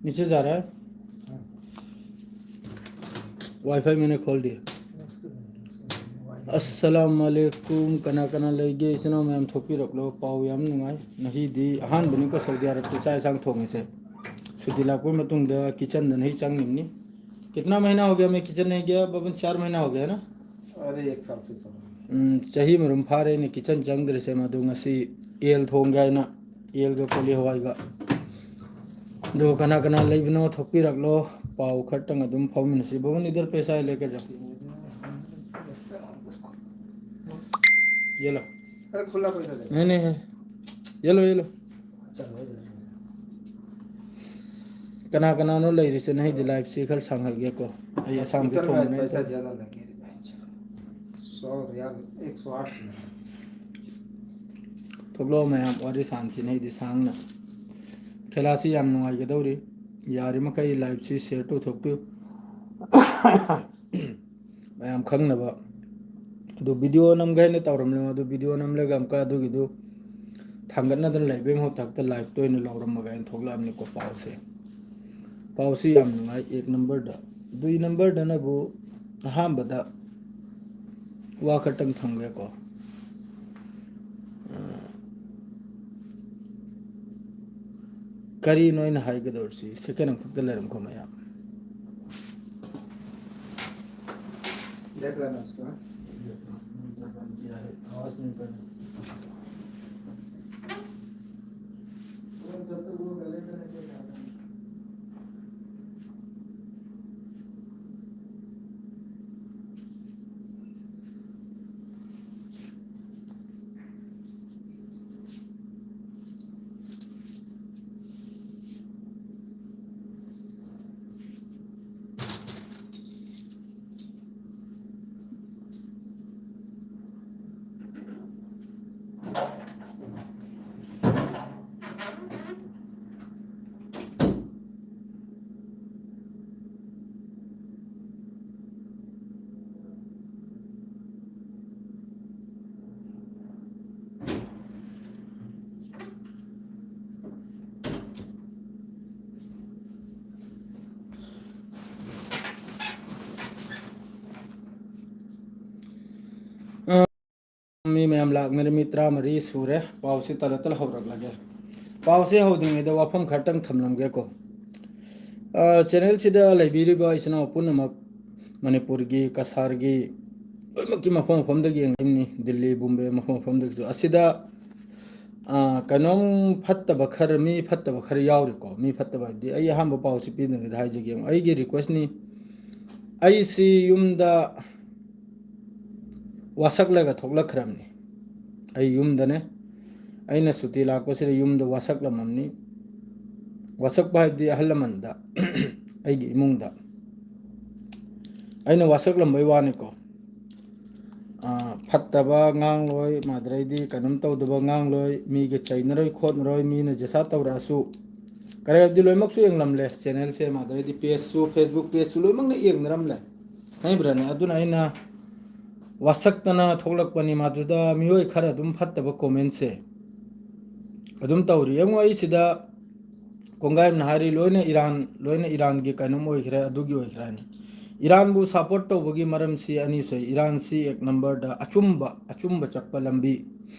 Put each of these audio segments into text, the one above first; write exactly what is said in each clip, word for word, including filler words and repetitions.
नीचे जा रहा है। वाईफाई मैंने खोल दिया। अस्सलाम वालेकुम, ꯀꯅꯥ ꯀꯅꯥ ꯂꯩꯒꯦ? ꯏꯆꯤꯟ ꯏꯅꯥꯎ ꯃꯌꯥꯝ ꯊꯣꯛꯄꯤꯔꯛꯂꯣ꯫ ꯄꯥꯎ ꯌꯥꯝ ꯅꯨꯡꯉꯥꯏ꯫ ꯉꯁꯤꯗꯤ ꯑꯍꯥꯟꯕꯅꯤꯀꯣ ꯁꯥꯎꯗꯤ ꯑꯔꯕꯇ ꯆꯥꯛ ꯏꯟꯁꯥꯡ ꯊꯣꯡꯉꯤꯁꯦ꯫ ꯁꯨꯇꯤ ꯂꯥꯛꯄ ꯃꯇꯨꯡꯗ ꯀꯤꯆꯟꯗ ꯅꯍꯤ ꯆꯪꯉꯤꯕꯅꯤ꯫ कितना महीना हो गया मैं किचन नहीं गया? बबन, चार महीना हो गया ना? अरे, एक साल से ऊपर हो गया। ꯎꯝ, ꯆꯍꯤ ꯃꯔꯨꯝ ꯐꯥꯔꯦꯅꯦ ꯀꯤꯆꯟ ꯆꯪꯗ꯭ꯔꯤꯁꯦ꯫ ꯃꯗꯨ ꯉꯁꯤ ꯌꯦꯟ ꯊꯣꯡꯒꯦ ꯍꯥꯏꯅ ꯌꯦꯟꯒ ꯀꯣꯂꯤ ꯍꯋꯥꯏꯒ꯫ ꯑꯗꯨꯒ ꯀꯅꯥ ꯀꯅꯥ ꯂꯩꯕꯅꯣ ꯊꯣꯛꯄꯤꯔꯛꯂꯣ, ꯄꯥꯎ ꯈꯔꯇꯪ ꯑꯗꯨꯝ ꯐꯥꯎꯃꯤꯟꯅꯁꯤ꯫ बबन, इधर पैसा है, लेके जाओ। ये लो। अरे, खुला पैसा दे। नहीं, नहीं है। ये लो, ये लो। चलो, हो जाएगा। ꯀꯅꯥ ꯀꯅꯥꯅꯣ ꯂꯩꯔꯤꯁꯦ? ꯅꯍꯤꯗꯤ ꯂꯥꯏꯐꯁꯤ ꯈꯔ ꯁꯥꯡꯍꯜꯒꯦꯀꯣ꯫ ꯑꯩ ꯑꯁꯥꯡꯕꯤ ꯊꯣꯡꯕꯅꯦ꯫ पैसा ज्यादा लगे रे भाई। सौ यार, एक सौ आठ। ꯊꯣꯛꯂꯛꯑꯣ ꯃꯌꯥꯝ, ꯋꯥꯔꯤ ꯁꯥꯟꯁꯤ ꯅꯍꯤꯗꯤ ꯁꯥꯡꯅ꯫ ꯈꯦꯂꯥꯁꯤ ꯌꯥꯝ ꯅꯨꯡꯉꯥꯏꯒꯗꯧꯔꯤ꯫ ꯌꯥꯔꯤꯃꯈꯩ ꯂꯥꯏꯐꯁꯤ ꯁꯤꯌꯔ ꯇꯧꯊꯣꯛꯄꯤꯌꯨ꯫ ꯃꯌꯥꯝ ꯈꯪꯅꯕ꯫ ꯑꯗꯨ ꯚꯤꯗꯤꯑꯣ ꯅꯝꯒꯦ ꯍꯥꯏꯅ ꯇꯧꯔꯝꯅꯦ, ꯑꯗꯨ ꯚꯤꯗꯤꯑꯣ ꯅꯝꯂꯒ ꯑꯃꯨꯛꯀ ꯑꯗꯨꯒꯤꯗꯨ ꯊꯥꯡꯒꯠꯅꯗꯅ ꯂꯩꯕꯒꯤ ꯃꯍꯨꯠꯇ ꯍꯦꯛꯇ ꯂꯥꯏꯐꯇ ꯑꯣꯏꯅ ꯂꯧꯔꯝꯃꯒ ꯑꯩꯅ ꯊꯣꯛꯂꯛꯑꯕꯅꯤꯀꯣ ꯄꯥꯎꯁꯦ꯫ ꯄꯥꯎꯁꯤ ꯌꯥꯝ ꯅꯨꯡꯉꯥꯏ꯫ ꯑꯦꯛ ꯅꯝꯕꯔꯗ, ꯗꯨꯏ ꯅꯝꯕꯔꯗꯅꯕꯨ ꯑꯍꯥꯟꯕꯗ ꯋꯥ ꯈꯛꯇꯪ ꯊꯝꯒꯦꯀꯣ꯫ ꯑ, ꯀꯔꯤꯅꯣ ꯑꯩꯅ ꯍꯥꯏꯒꯗꯧꯔꯤꯁꯤ? ꯁꯦꯀꯦꯟ ꯑꯃꯈꯛꯇ ꯂꯩꯔꯝꯈꯣ ꯃꯌꯥꯝ꯫ देख लेना उसको, हाँ? आवाज नहीं कर। जब तक वो गले में नहीं आता। ꯃꯤ ꯃꯌꯥꯝ ꯂꯥꯛꯅꯔꯦ, ꯃꯤ ꯇꯔꯥꯃꯔꯤ ꯁꯨꯔꯦ꯫ ꯄꯥꯎꯁꯤ ꯇꯂ ꯇꯂ ꯍꯧꯔꯛꯂꯒꯦ꯫ ꯄꯥꯎꯁꯤ ꯍꯧꯗ꯭ꯔꯤꯉꯩꯗ ꯋꯥꯐꯝ ꯈꯔꯇꯪ ꯊꯝꯂꯝꯒꯦꯀꯣ꯫ ꯑ, channel ꯁꯤꯗ ꯂꯩꯕꯤꯔꯤꯕ ꯏꯆꯤꯟ ꯏꯅꯥꯎ ꯄꯨꯝꯅꯃꯛ, ꯃꯅꯤꯄꯨꯔꯒꯤ, ꯀꯁꯥꯔꯒꯤ, ꯂꯣꯏꯅꯃꯛꯀꯤ ꯃꯐꯝ ꯃꯐꯝꯗꯒꯤ ꯌꯦꯡꯂꯤꯕꯅꯤ, ꯗꯤꯜꯂꯤ, ꯕꯣꯝꯕꯦ, ꯃꯐꯝ ꯃꯐꯝꯗꯒꯤꯁꯨ꯫ ꯑꯁꯤꯗ, ꯑ, ꯀꯩꯅꯣꯝ ꯐꯠꯇꯕ ꯈꯔ, ꯃꯤ ꯐꯠꯇꯕ ꯈꯔ ꯌꯥꯎꯔꯤꯀꯣ꯫ ꯃꯤ ꯐꯠꯇꯕ ꯍꯥꯏꯕꯗꯤ, ꯑꯩ ꯑꯍꯥꯟꯕ ꯄꯥꯎꯁꯤ ꯄꯤꯗ꯭ꯔꯤꯉꯩꯗ ꯍꯥꯏꯖꯒꯦ꯫ ꯑꯩꯒꯤ request ꯅꯤ, ꯑꯩꯁꯤ ꯌꯨꯝꯗ ꯋꯥꯁꯛꯂꯒ ꯊꯣꯛꯂꯛꯈ꯭ꯔꯕꯅꯤ꯫ ꯑꯩ ꯌꯨꯝꯗꯅꯦ꯫ ꯑꯩꯅ ꯁꯨꯇꯤ ꯂꯥꯛꯄꯁꯤꯗ ꯌꯨꯝꯗ ꯋꯥꯁꯛꯂꯝꯃꯝꯅꯤ꯫ ꯋꯥꯁꯛꯄ ꯍꯥꯏꯕꯗꯤ ꯑꯍꯜ ꯂꯃꯟꯗ, ꯑꯩꯒꯤ ꯏꯃꯨꯡꯗ꯫ ꯑꯩꯅ ꯋꯥꯁꯛꯂꯝꯕꯩ ꯋꯥꯅꯤꯀꯣ꯫ ꯑꯥ, ꯐꯠꯇꯕ ꯉꯥꯡꯂꯣꯏ, ꯃꯗꯨꯗꯩꯗꯤ ꯀꯩꯅꯣꯝ ꯇꯧꯗꯕ ꯉꯥꯡꯂꯣꯏ, ꯃꯤꯒ ꯆꯩꯅꯔꯣꯏ ꯈꯣꯠꯅꯔꯣꯏ, ꯃꯤꯅ ꯖꯦꯁꯥ ꯇꯧꯔꯛꯑꯁꯨ꯫ ꯀꯔꯤ ꯍꯥꯏꯕꯗꯤ ꯂꯣꯏꯅꯃꯛꯁꯨ ꯌꯦꯡꯂꯝꯂꯦ channel ꯁꯦ, ꯃꯗꯨꯗꯩꯗꯤ page ꯁꯨ, Facebook page ꯁꯨ ꯂꯣꯏꯅꯃꯛꯅ ꯌꯦꯡꯅꯔꯝꯂꯦ꯫ ꯈꯪꯕ꯭ꯔꯅꯦ? ꯑꯗꯨꯅ ꯑꯩꯅ ꯋꯥꯁꯛꯇꯅ ꯊꯣꯛꯂꯛꯄꯅꯤ, ꯃꯗꯨꯗ ꯃꯤꯑꯣꯏ ꯈꯔ ꯑꯗꯨꯝ ꯐꯠꯇꯕ comment ꯁꯦ ꯑꯗꯨꯝ ꯇꯧꯔꯤ꯫ ꯌꯦꯡꯉꯣ, ꯑꯩ ꯁꯤꯗ ꯀꯣꯡꯒꯥꯏ ꯑꯃꯅ ꯍꯥꯏꯔꯤ, ꯂꯣꯏꯅ ꯏꯔꯥꯟ, ꯂꯣꯏꯅ ꯏꯔꯥꯟꯒꯤ ꯀꯩꯅꯣꯝ ꯑꯣꯏꯈ꯭ꯔꯦ, ꯑꯗꯨꯒꯤ ꯑꯣꯏꯈ꯭ꯔꯦ ꯍꯥꯏꯅ꯫ ꯏꯔꯥꯟꯕꯨ support ꯇꯧꯕꯒꯤ ꯃꯔꯝꯁꯤ ꯑꯅꯤ ꯊꯣꯛꯏ꯫ ꯏꯔꯥꯟꯁꯤ ꯑꯦꯛ number ꯗ ꯑꯆꯨꯝꯕ, ꯑꯆꯨꯝꯕ ꯆꯠꯄ ꯂꯝꯕꯤ,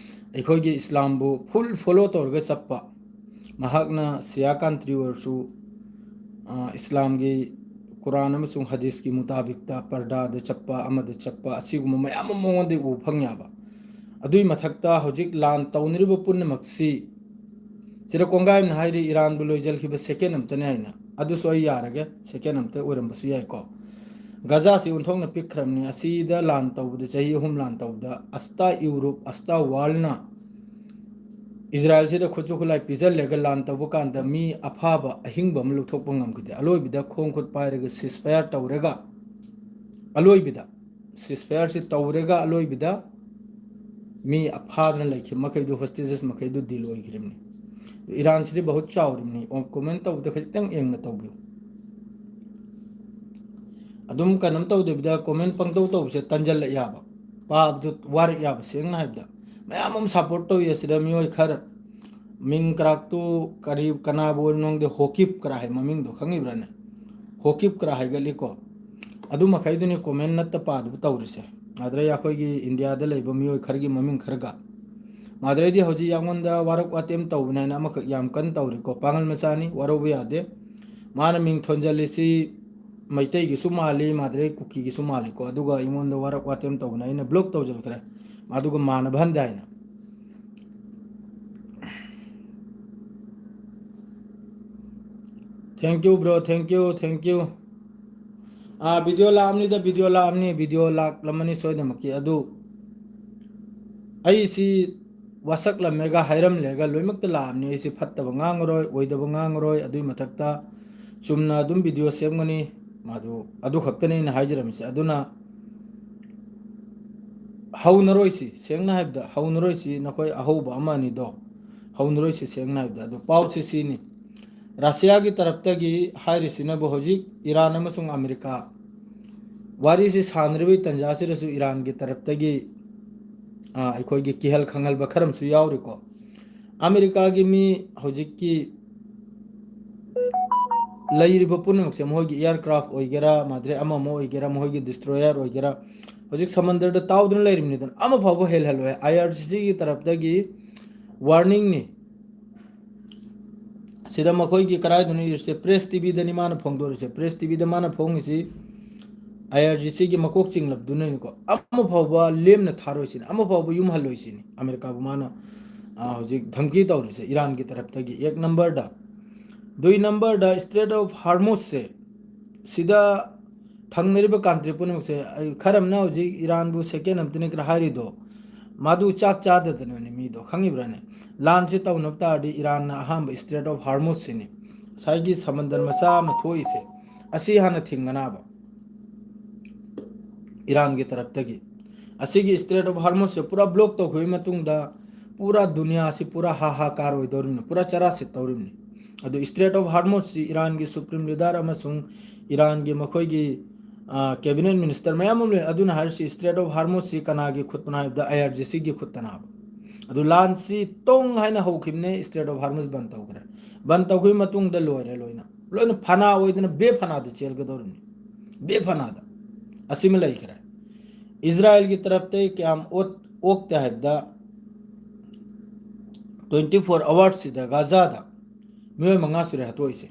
ꯑꯩꯈꯣꯏꯒꯤ ꯏꯁꯂꯥꯝꯕꯨ full follow ꯇꯧꯔꯒ ꯆꯠꯄ, ꯃꯍꯥꯛꯅ ꯁꯤꯌꯥ country ꯑꯣꯏꯔꯁꯨ, ꯑ, ꯏꯁꯂꯥꯝꯒꯤ ꯀꯨꯔꯥꯟ ꯑꯃꯁꯨꯡ ꯍꯗꯤꯁꯀꯤ ꯃꯨꯇꯥꯕꯤꯛꯇ ꯄꯔꯗꯥꯗ ꯆꯠꯄ, ꯑꯃꯗ ꯆꯠꯄ, ꯑꯁꯤꯒꯨꯝꯕ ꯃꯌꯥꯝ ꯑꯃ ꯃꯉꯣꯟꯗꯒꯤ ꯎꯕ ꯐꯪ ꯌꯥꯕ꯫ ꯑꯗꯨꯒꯤ ꯃꯊꯛꯇ ꯍꯧꯖꯤꯛ ꯂꯥꯟ ꯇꯧꯅꯔꯤꯕ ꯄꯨꯝꯅꯃꯛꯁꯤ, ꯁꯤꯗ ꯀꯣꯡꯒꯥꯏ ꯑꯃꯅ ꯍꯥꯏꯔꯤ ꯏꯔꯥꯟꯕꯨ ꯂꯣꯏꯖꯜꯈꯤꯕ second ꯑꯝꯇꯅꯤ ꯍꯥꯏꯅ꯫ ꯑꯗꯨꯁꯨ ꯑꯩ ꯌꯥꯔꯒꯦ, second ꯑꯝꯇ ꯑꯣꯏꯔꯝꯕꯁꯨ ꯌꯥꯏꯀꯣ꯫ ꯒꯖꯥꯁꯤ ꯑꯣꯟꯊꯣꯛꯅ ꯄꯤꯛꯈ꯭ꯔꯕꯅꯤ꯫ ꯑꯁꯤꯗ ꯂꯥꯟ ꯇꯧꯕꯗ, ꯆꯍꯤ ꯑꯍꯨꯝ ꯂꯥꯟ ꯇꯧꯕꯗ, ꯑꯁꯇꯥ ꯌꯨꯔꯣꯞ, ꯑꯁꯇꯥ world ꯅ ꯏꯖꯔꯥꯏꯜꯁꯤꯗ ꯈꯨꯠꯁꯨ ꯈꯨꯠꯂꯥꯏ ꯄꯤꯖꯜꯂꯒ ꯂꯥꯟ ꯇꯧꯕ ꯀꯥꯟꯗ ꯃꯤ ꯑꯐꯥꯕ ꯑꯍꯤꯡꯕ ꯑꯃ ꯂꯧꯊꯣꯛꯄ ꯉꯝꯈꯤꯗꯦ꯫ ꯑꯂꯣꯏꯕꯗ ꯈꯣꯡ ꯈꯨꯠ ꯄꯥꯏꯔꯒ ceasefire ꯇꯧꯔꯒ, ꯑꯂꯣꯏꯕꯗ ceasefire ꯁꯤ ꯇꯧꯔꯒ ꯑꯂꯣꯏꯕꯗ ꯃꯤ ꯑꯐꯥꯗꯅ ꯂꯩꯈꯤꯕ ꯃꯈꯩꯗꯨ, hostages ꯃꯈꯩꯗꯨ deal ꯑꯣꯏꯈ꯭ꯔꯤꯕꯅꯤ꯫ ꯏꯔꯥꯟꯁꯤꯗꯤ ꯕꯍꯨꯠ ꯆꯥꯎꯔꯤꯕꯅꯤ꯫ ꯑꯣ, comment ꯇꯧꯕꯗ ꯈꯖꯤꯛꯇꯪ ꯌꯦꯡꯅ ꯇꯧꯕꯤꯌꯨ꯫ ꯑꯗꯨꯝ ꯀꯩꯅꯣꯝ ꯇꯧꯗꯕꯤꯗ comment ꯄꯪꯇꯧ ꯇꯧꯕꯁꯦ ꯇꯟꯖꯜꯂꯛ ꯌꯥꯕ, ꯄꯥꯕꯗꯨ ꯋꯥꯔꯛ ꯌꯥꯕ꯫ ꯁꯦꯡꯅ ꯍꯥꯏꯕꯗ ꯃꯌꯥꯝ ꯑꯃ support ꯇꯧꯏ ꯑꯁꯤꯗ ꯃꯤꯑꯣꯏ ꯈꯔ꯫ ꯃꯤꯡ ꯀꯔꯥꯛꯇꯨ ꯀꯔꯤ, ꯀꯅꯥꯕꯨ ꯑꯣꯏꯔꯤꯅꯣ ꯈꯪꯗꯦ, ꯍꯣꯀꯤꯞ ꯀꯔꯥ ꯍꯥꯏ ꯃꯃꯤꯡꯗꯣ ꯈꯪꯉꯤꯕ꯭ꯔꯥꯅꯦ? ꯍꯣꯀꯤꯞ ꯀꯔꯥ ꯍꯥꯏꯒꯠꯂꯤꯀꯣ꯫ ꯑꯗꯨ ꯃꯈꯩꯗꯨꯅꯤ comment ꯅꯠꯇ ꯄꯥꯗꯕ ꯇꯧꯔꯤꯁꯦ꯫ ꯃꯥꯗ꯭ꯔꯩ ꯑꯩꯈꯣꯏꯒꯤ ꯏꯟꯗꯤꯌꯥꯗ ꯂꯩꯕ ꯃꯤꯑꯣꯏ ꯈꯔꯒꯤ ꯃꯃꯤꯡ ꯈꯔꯒ꯫ ꯃꯥꯗ꯭ꯔꯩꯗꯤ ꯍꯧꯖꯤꯛ ꯑꯩꯉꯣꯟꯗ ꯋꯥꯔꯛ ꯋꯥꯇꯦꯝ ꯇꯧꯕꯅꯦ ꯍꯥꯏꯅ ꯑꯃꯈꯛ ꯌꯥꯝ ꯀꯟꯅ ꯇꯧꯔꯤꯀꯣ, ꯄꯥꯡꯒꯜ ꯃꯆꯥꯅꯤ, ꯋꯥꯔꯧꯕ ꯌꯥꯗꯦ꯫ ꯃꯥꯅ ꯃꯤꯡ ꯊꯣꯟꯖꯜꯂꯤꯁꯤ ꯃꯩꯇꯩꯒꯤꯁꯨ ꯃꯥꯜꯂꯤ, ꯃꯥꯗ꯭ꯔꯩ ꯀꯨꯀꯤꯒꯤꯁꯨ ꯃꯥꯜꯂꯤꯀꯣ, ꯑꯗꯨꯒ ꯑꯩꯉꯣꯟꯗ ꯋꯥꯔꯛ ꯋꯥꯇꯦꯝ ꯇꯧꯕꯅꯦ, ꯑꯩꯅ ꯕ꯭ꯂꯣꯛ ꯇꯧꯖꯈ꯭ꯔꯦ꯫ ꯑꯗꯨꯒ ꯃꯥꯟꯅꯕ ꯍꯟꯗꯦ ꯍꯥꯏꯅ꯫ Thank you bro, thank you, thank you. ꯑꯥ, ꯚꯤꯗꯤꯑꯣ ꯂꯥꯛꯑꯝꯅꯤꯗ, ꯚꯤꯗꯤꯑꯣ ꯂꯥꯛꯑꯝꯅꯤ, ꯚꯤꯗꯤꯑꯣ ꯂꯥꯛꯂꯝꯃꯅꯤ ꯁꯣꯏꯗꯅꯃꯛꯀꯤ꯫ ꯑꯗꯨ ꯑꯩꯁꯤ ꯋꯥꯁꯛꯂꯝꯃꯦꯒ ꯍꯥꯏꯔꯝꯂꯦꯒ ꯂꯣꯏꯅꯃꯛꯇ ꯂꯥꯛꯑꯝꯅꯤ꯫ ꯑꯩꯁꯤ ꯐꯠꯇꯕ ꯉꯥꯡꯉꯔꯣꯏ, ꯑꯣꯏꯗꯕ ꯉꯥꯡꯉꯔꯣꯏ꯫ ꯑꯗꯨꯒꯤ ꯃꯊꯛꯇ ꯆꯨꯝꯅ ꯑꯗꯨꯝ ꯚꯤꯗꯤꯑꯣ ꯁꯦꯝꯒꯅꯤ꯫ ꯃꯗꯨ, ꯑꯗꯨ ꯈꯛꯇꯅꯤ ꯑꯩꯅ ꯍꯥꯏꯖꯔꯝꯃꯤꯁꯦ꯫ ꯑꯗꯨꯅ ꯍꯧꯅꯔꯣꯏꯁꯤ, ꯁꯦꯡꯅ ꯍꯥꯏꯕꯗ ꯍꯧꯅꯔꯣꯏꯁꯤ, ꯅꯈꯣꯏ ꯑꯍꯧꯕ ꯑꯃ ꯑꯅꯤꯗꯣ ꯍꯧꯅꯔꯣꯏꯁꯤ, ꯁꯦꯡꯅ ꯍꯥꯏꯕꯗ꯫ ꯑꯗꯨ ꯄꯥꯎꯁꯤ ꯁꯤꯅꯤ, ꯔꯁꯤꯌꯥꯒꯤ ꯇꯔꯞꯇꯒꯤ ꯍꯥꯏꯔꯤꯁꯤꯅꯕꯨ ꯍꯧꯖꯤꯛ ꯏꯔꯥꯟ ꯑꯃꯁꯨꯡ ꯑꯃꯦꯔꯤꯀꯥ ꯋꯥꯔꯤꯁꯤ ꯁꯥꯟꯅꯔꯤꯕꯒꯤ ꯇꯟꯖꯥꯁꯤꯗꯁꯨ ꯏꯔꯥꯟꯒꯤ ꯇꯔꯞꯇꯒꯤ, ꯑ, ꯑꯩꯈꯣꯏꯒꯤ ꯀꯤꯍꯜ ꯈꯪꯍꯜꯕ ꯈꯔ ꯑꯃꯁꯨ ꯌꯥꯎꯔꯤꯀꯣ꯫ ꯑꯃꯦꯔꯤꯀꯥꯒꯤ ꯃꯤ ꯍꯧꯖꯤꯛꯀꯤ ꯂꯩꯔꯤꯕ ꯄꯨꯝꯅꯃꯛꯁꯦ, ꯃꯈꯣꯏꯒꯤ ꯑꯦꯌꯥꯔꯀ꯭ꯔꯥꯐ ꯑꯣꯏꯒꯦꯔꯥ, ꯃꯥꯗ꯭ꯔꯦ ꯑꯃ ꯑꯃ ꯑꯣꯏꯒꯦꯔꯥ, ꯃꯈꯣꯏꯒꯤ ꯗꯤꯁꯇ꯭ꯔꯣꯌꯔ ꯑꯣꯏꯒꯦꯔꯥ, ꯍꯧꯖꯤꯛ ꯁꯃꯟꯗꯔꯗ ꯇꯥꯎꯗꯨꯅ ꯂꯩꯔꯤꯕꯅꯤꯗꯅ, ꯑꯃ ꯐꯥꯎꯕ ꯍꯦꯜꯍꯜꯂꯣꯏ꯫ ꯑꯥꯏ ꯑꯥꯔ ꯖꯤ ꯁꯤꯒꯤ ꯇꯔꯞꯇꯒꯤ ꯋꯥꯔꯅꯤꯡꯅꯤ꯫ ꯁꯤꯗ ꯃꯈꯣꯏꯒꯤ ꯀꯔꯥꯏꯗꯅꯣ ꯏꯔꯤꯁꯦ? ꯄ꯭ꯔꯦꯁ ꯇꯤꯚꯤꯗꯅꯤ ꯃꯥꯅ ꯐꯣꯡꯗꯣꯔꯤꯁꯦ꯫ ꯄ꯭ꯔꯦꯁ ꯇꯤꯚꯤꯗ ꯃꯥꯅ ꯐꯣꯡꯉꯤꯁꯤ ꯑꯥꯏ ꯑꯥꯔ ꯖꯤ ꯁꯤꯒꯤ ꯃꯀꯣꯛ ꯆꯤꯡꯂꯕꯗꯨꯅꯅꯤꯀꯣ꯫ ꯑꯃ ꯐꯥꯎꯕ ꯂꯦꯝꯅ ꯊꯥꯔꯣꯏꯁꯤꯅꯤ, ꯑꯃ ꯐꯥꯎꯕ ꯌꯨꯝ ꯍꯜꯂꯣꯏꯁꯤꯅꯤ ꯑꯃꯦꯔꯤꯀꯥꯕꯨ ꯃꯥꯅ, ꯑ, ꯍꯧꯖꯤꯛ ꯙꯝꯀꯤ ꯇꯧꯔꯤꯁꯦ ꯏꯔꯥꯟꯒꯤ ꯇꯔꯞꯇꯒꯤ꯫ ꯑꯦꯛ ꯅꯝꯕꯔꯗ, ꯗꯨꯏ ꯅꯝꯕꯔꯗ, ꯏꯁꯇ꯭ꯔꯦꯠ ꯑꯣꯐ ꯍꯥꯔꯃꯨꯁꯁꯦ, ꯁꯤꯗ ꯊꯪꯅꯔꯤꯕ ꯀꯟꯇ꯭ꯔꯤ ꯄꯨꯝꯅꯃꯛꯁꯦ, ꯑꯩ ꯈꯔ ꯑꯃꯅ ꯍꯧꯖꯤꯛ ꯏꯔꯥꯟꯕꯨ ꯁꯦꯀꯦꯟ ꯑꯝꯇꯅꯤ ꯈꯔ ꯍꯥꯏꯔꯤꯗꯣ, ꯃꯗꯨ ꯆꯥꯛ ꯆꯥꯗꯗꯅꯅꯦ ꯃꯤꯗꯣ, ꯈꯪꯉꯤꯕ꯭ꯔꯥꯅꯦ? ꯂꯥꯟꯁꯤ ꯇꯧꯅꯕ ꯇꯥꯔꯗꯤ ꯏꯔꯥꯟꯅ ꯑꯍꯥꯟꯕ ꯏꯁꯇ꯭ꯔꯦꯠ ꯑꯣꯐ ꯍꯥꯔꯃꯨꯁꯁꯤꯅꯤ, ꯉꯁꯥꯏꯒꯤ ꯁꯃꯟꯗꯔ ꯃꯆꯥ ꯑꯃ ꯊꯣꯛꯏꯁꯦ, ꯑꯁꯤ ꯍꯥꯟꯅ ꯊꯤꯡꯒꯅꯕ ꯏꯔꯥꯟꯒꯤ ꯇꯔꯞꯇꯒꯤ꯫ ꯑꯁꯤꯒꯤ ꯏꯁꯇ꯭ꯔꯦꯠ ꯑꯣꯐ ꯍꯥꯔꯃꯨꯁꯁꯦ ꯄꯨꯔꯥ ꯕ꯭ꯂꯣꯛ ꯇꯧꯈꯤꯕꯒꯤ ꯃꯇꯨꯡꯗ ꯄꯨꯔꯥ ꯗꯨꯅꯤꯌꯥꯁꯤ ꯄꯨꯔꯥ ꯍꯥꯍꯥꯀꯥꯔ ꯑꯣꯏꯗꯧꯔꯤꯕꯅꯤ, ꯄꯨꯔꯥ ꯆꯔꯥ ꯁꯤꯠꯇꯧꯔꯤꯕꯅꯤ꯫ ꯑꯗꯨ ꯏꯁꯇ꯭ꯔꯦꯠ ꯑꯣꯐ ꯍꯥꯔꯃꯨꯁꯁꯤ ꯏꯔꯥꯟꯒꯤ ꯁꯨꯄ꯭ꯔꯤꯝ ꯂꯤꯗꯔ ꯑꯃꯁꯨꯡ ꯏꯔꯥꯟꯒꯤ ꯃꯈꯣꯏꯒꯤ, ꯑ, ꯀꯦꯕꯤꯅꯦꯠ ꯃꯤꯅꯤꯁꯇꯔ ꯃꯌꯥꯝ ꯑꯃ ꯂꯩ꯫ ꯑꯗꯨꯅ ꯍꯥꯏꯔꯤꯁꯤ ꯏꯁꯇ꯭ꯔꯦꯠ ꯑꯣꯐ ꯍꯥꯔꯃꯨꯁꯁꯤ ꯀꯅꯥꯒꯤ ꯈꯨꯠꯇꯅꯣ ꯍꯥꯏꯕꯗ ꯑꯥꯏ ꯑꯥꯔ ꯖꯤ ꯁꯤꯒꯤ ꯈꯨꯠꯇꯅꯦꯕ꯫ ꯑꯗꯨ ꯂꯥꯟꯁꯤ ꯇꯣꯡ ꯍꯥꯏꯅ ꯍꯧꯈꯤꯕꯅꯦ, ꯏꯁꯇ꯭ꯔꯦꯠ ꯑꯣꯐ ꯍꯥꯔꯃꯨꯁ ꯕꯟ ꯇꯧꯈ꯭ꯔꯦ꯫ ꯕꯟ ꯇꯧꯈꯤꯕ ꯃꯇꯨꯡꯗ ꯂꯣꯏꯔꯦ, ꯂꯣꯏꯅ, ꯂꯣꯏꯅ ꯐꯅꯥ ꯑꯣꯏꯗꯅ ꯕꯦ ꯐꯅꯥꯗ ꯆꯦꯜꯒꯗꯧꯔꯤꯕꯅꯤ, ꯕꯦ ꯐꯅꯥꯗ꯫ ꯑꯁꯤꯃ ꯂꯩꯈ꯭ꯔꯦ꯫ ꯏꯖꯔꯥꯏꯜꯒꯤ ꯇꯔꯞꯇꯒꯤ ꯀꯌꯥꯝ ꯑꯣꯠ ꯑꯣꯛꯇꯦ ꯍꯥꯏꯕꯗ, twenty four hours ꯁꯤꯗ ꯒꯥꯖꯥꯗ ꯃꯤꯑꯣꯏ ꯃꯉꯥ ꯁꯨꯔꯦ ꯍꯥꯠꯇꯣꯛꯏꯁꯦ,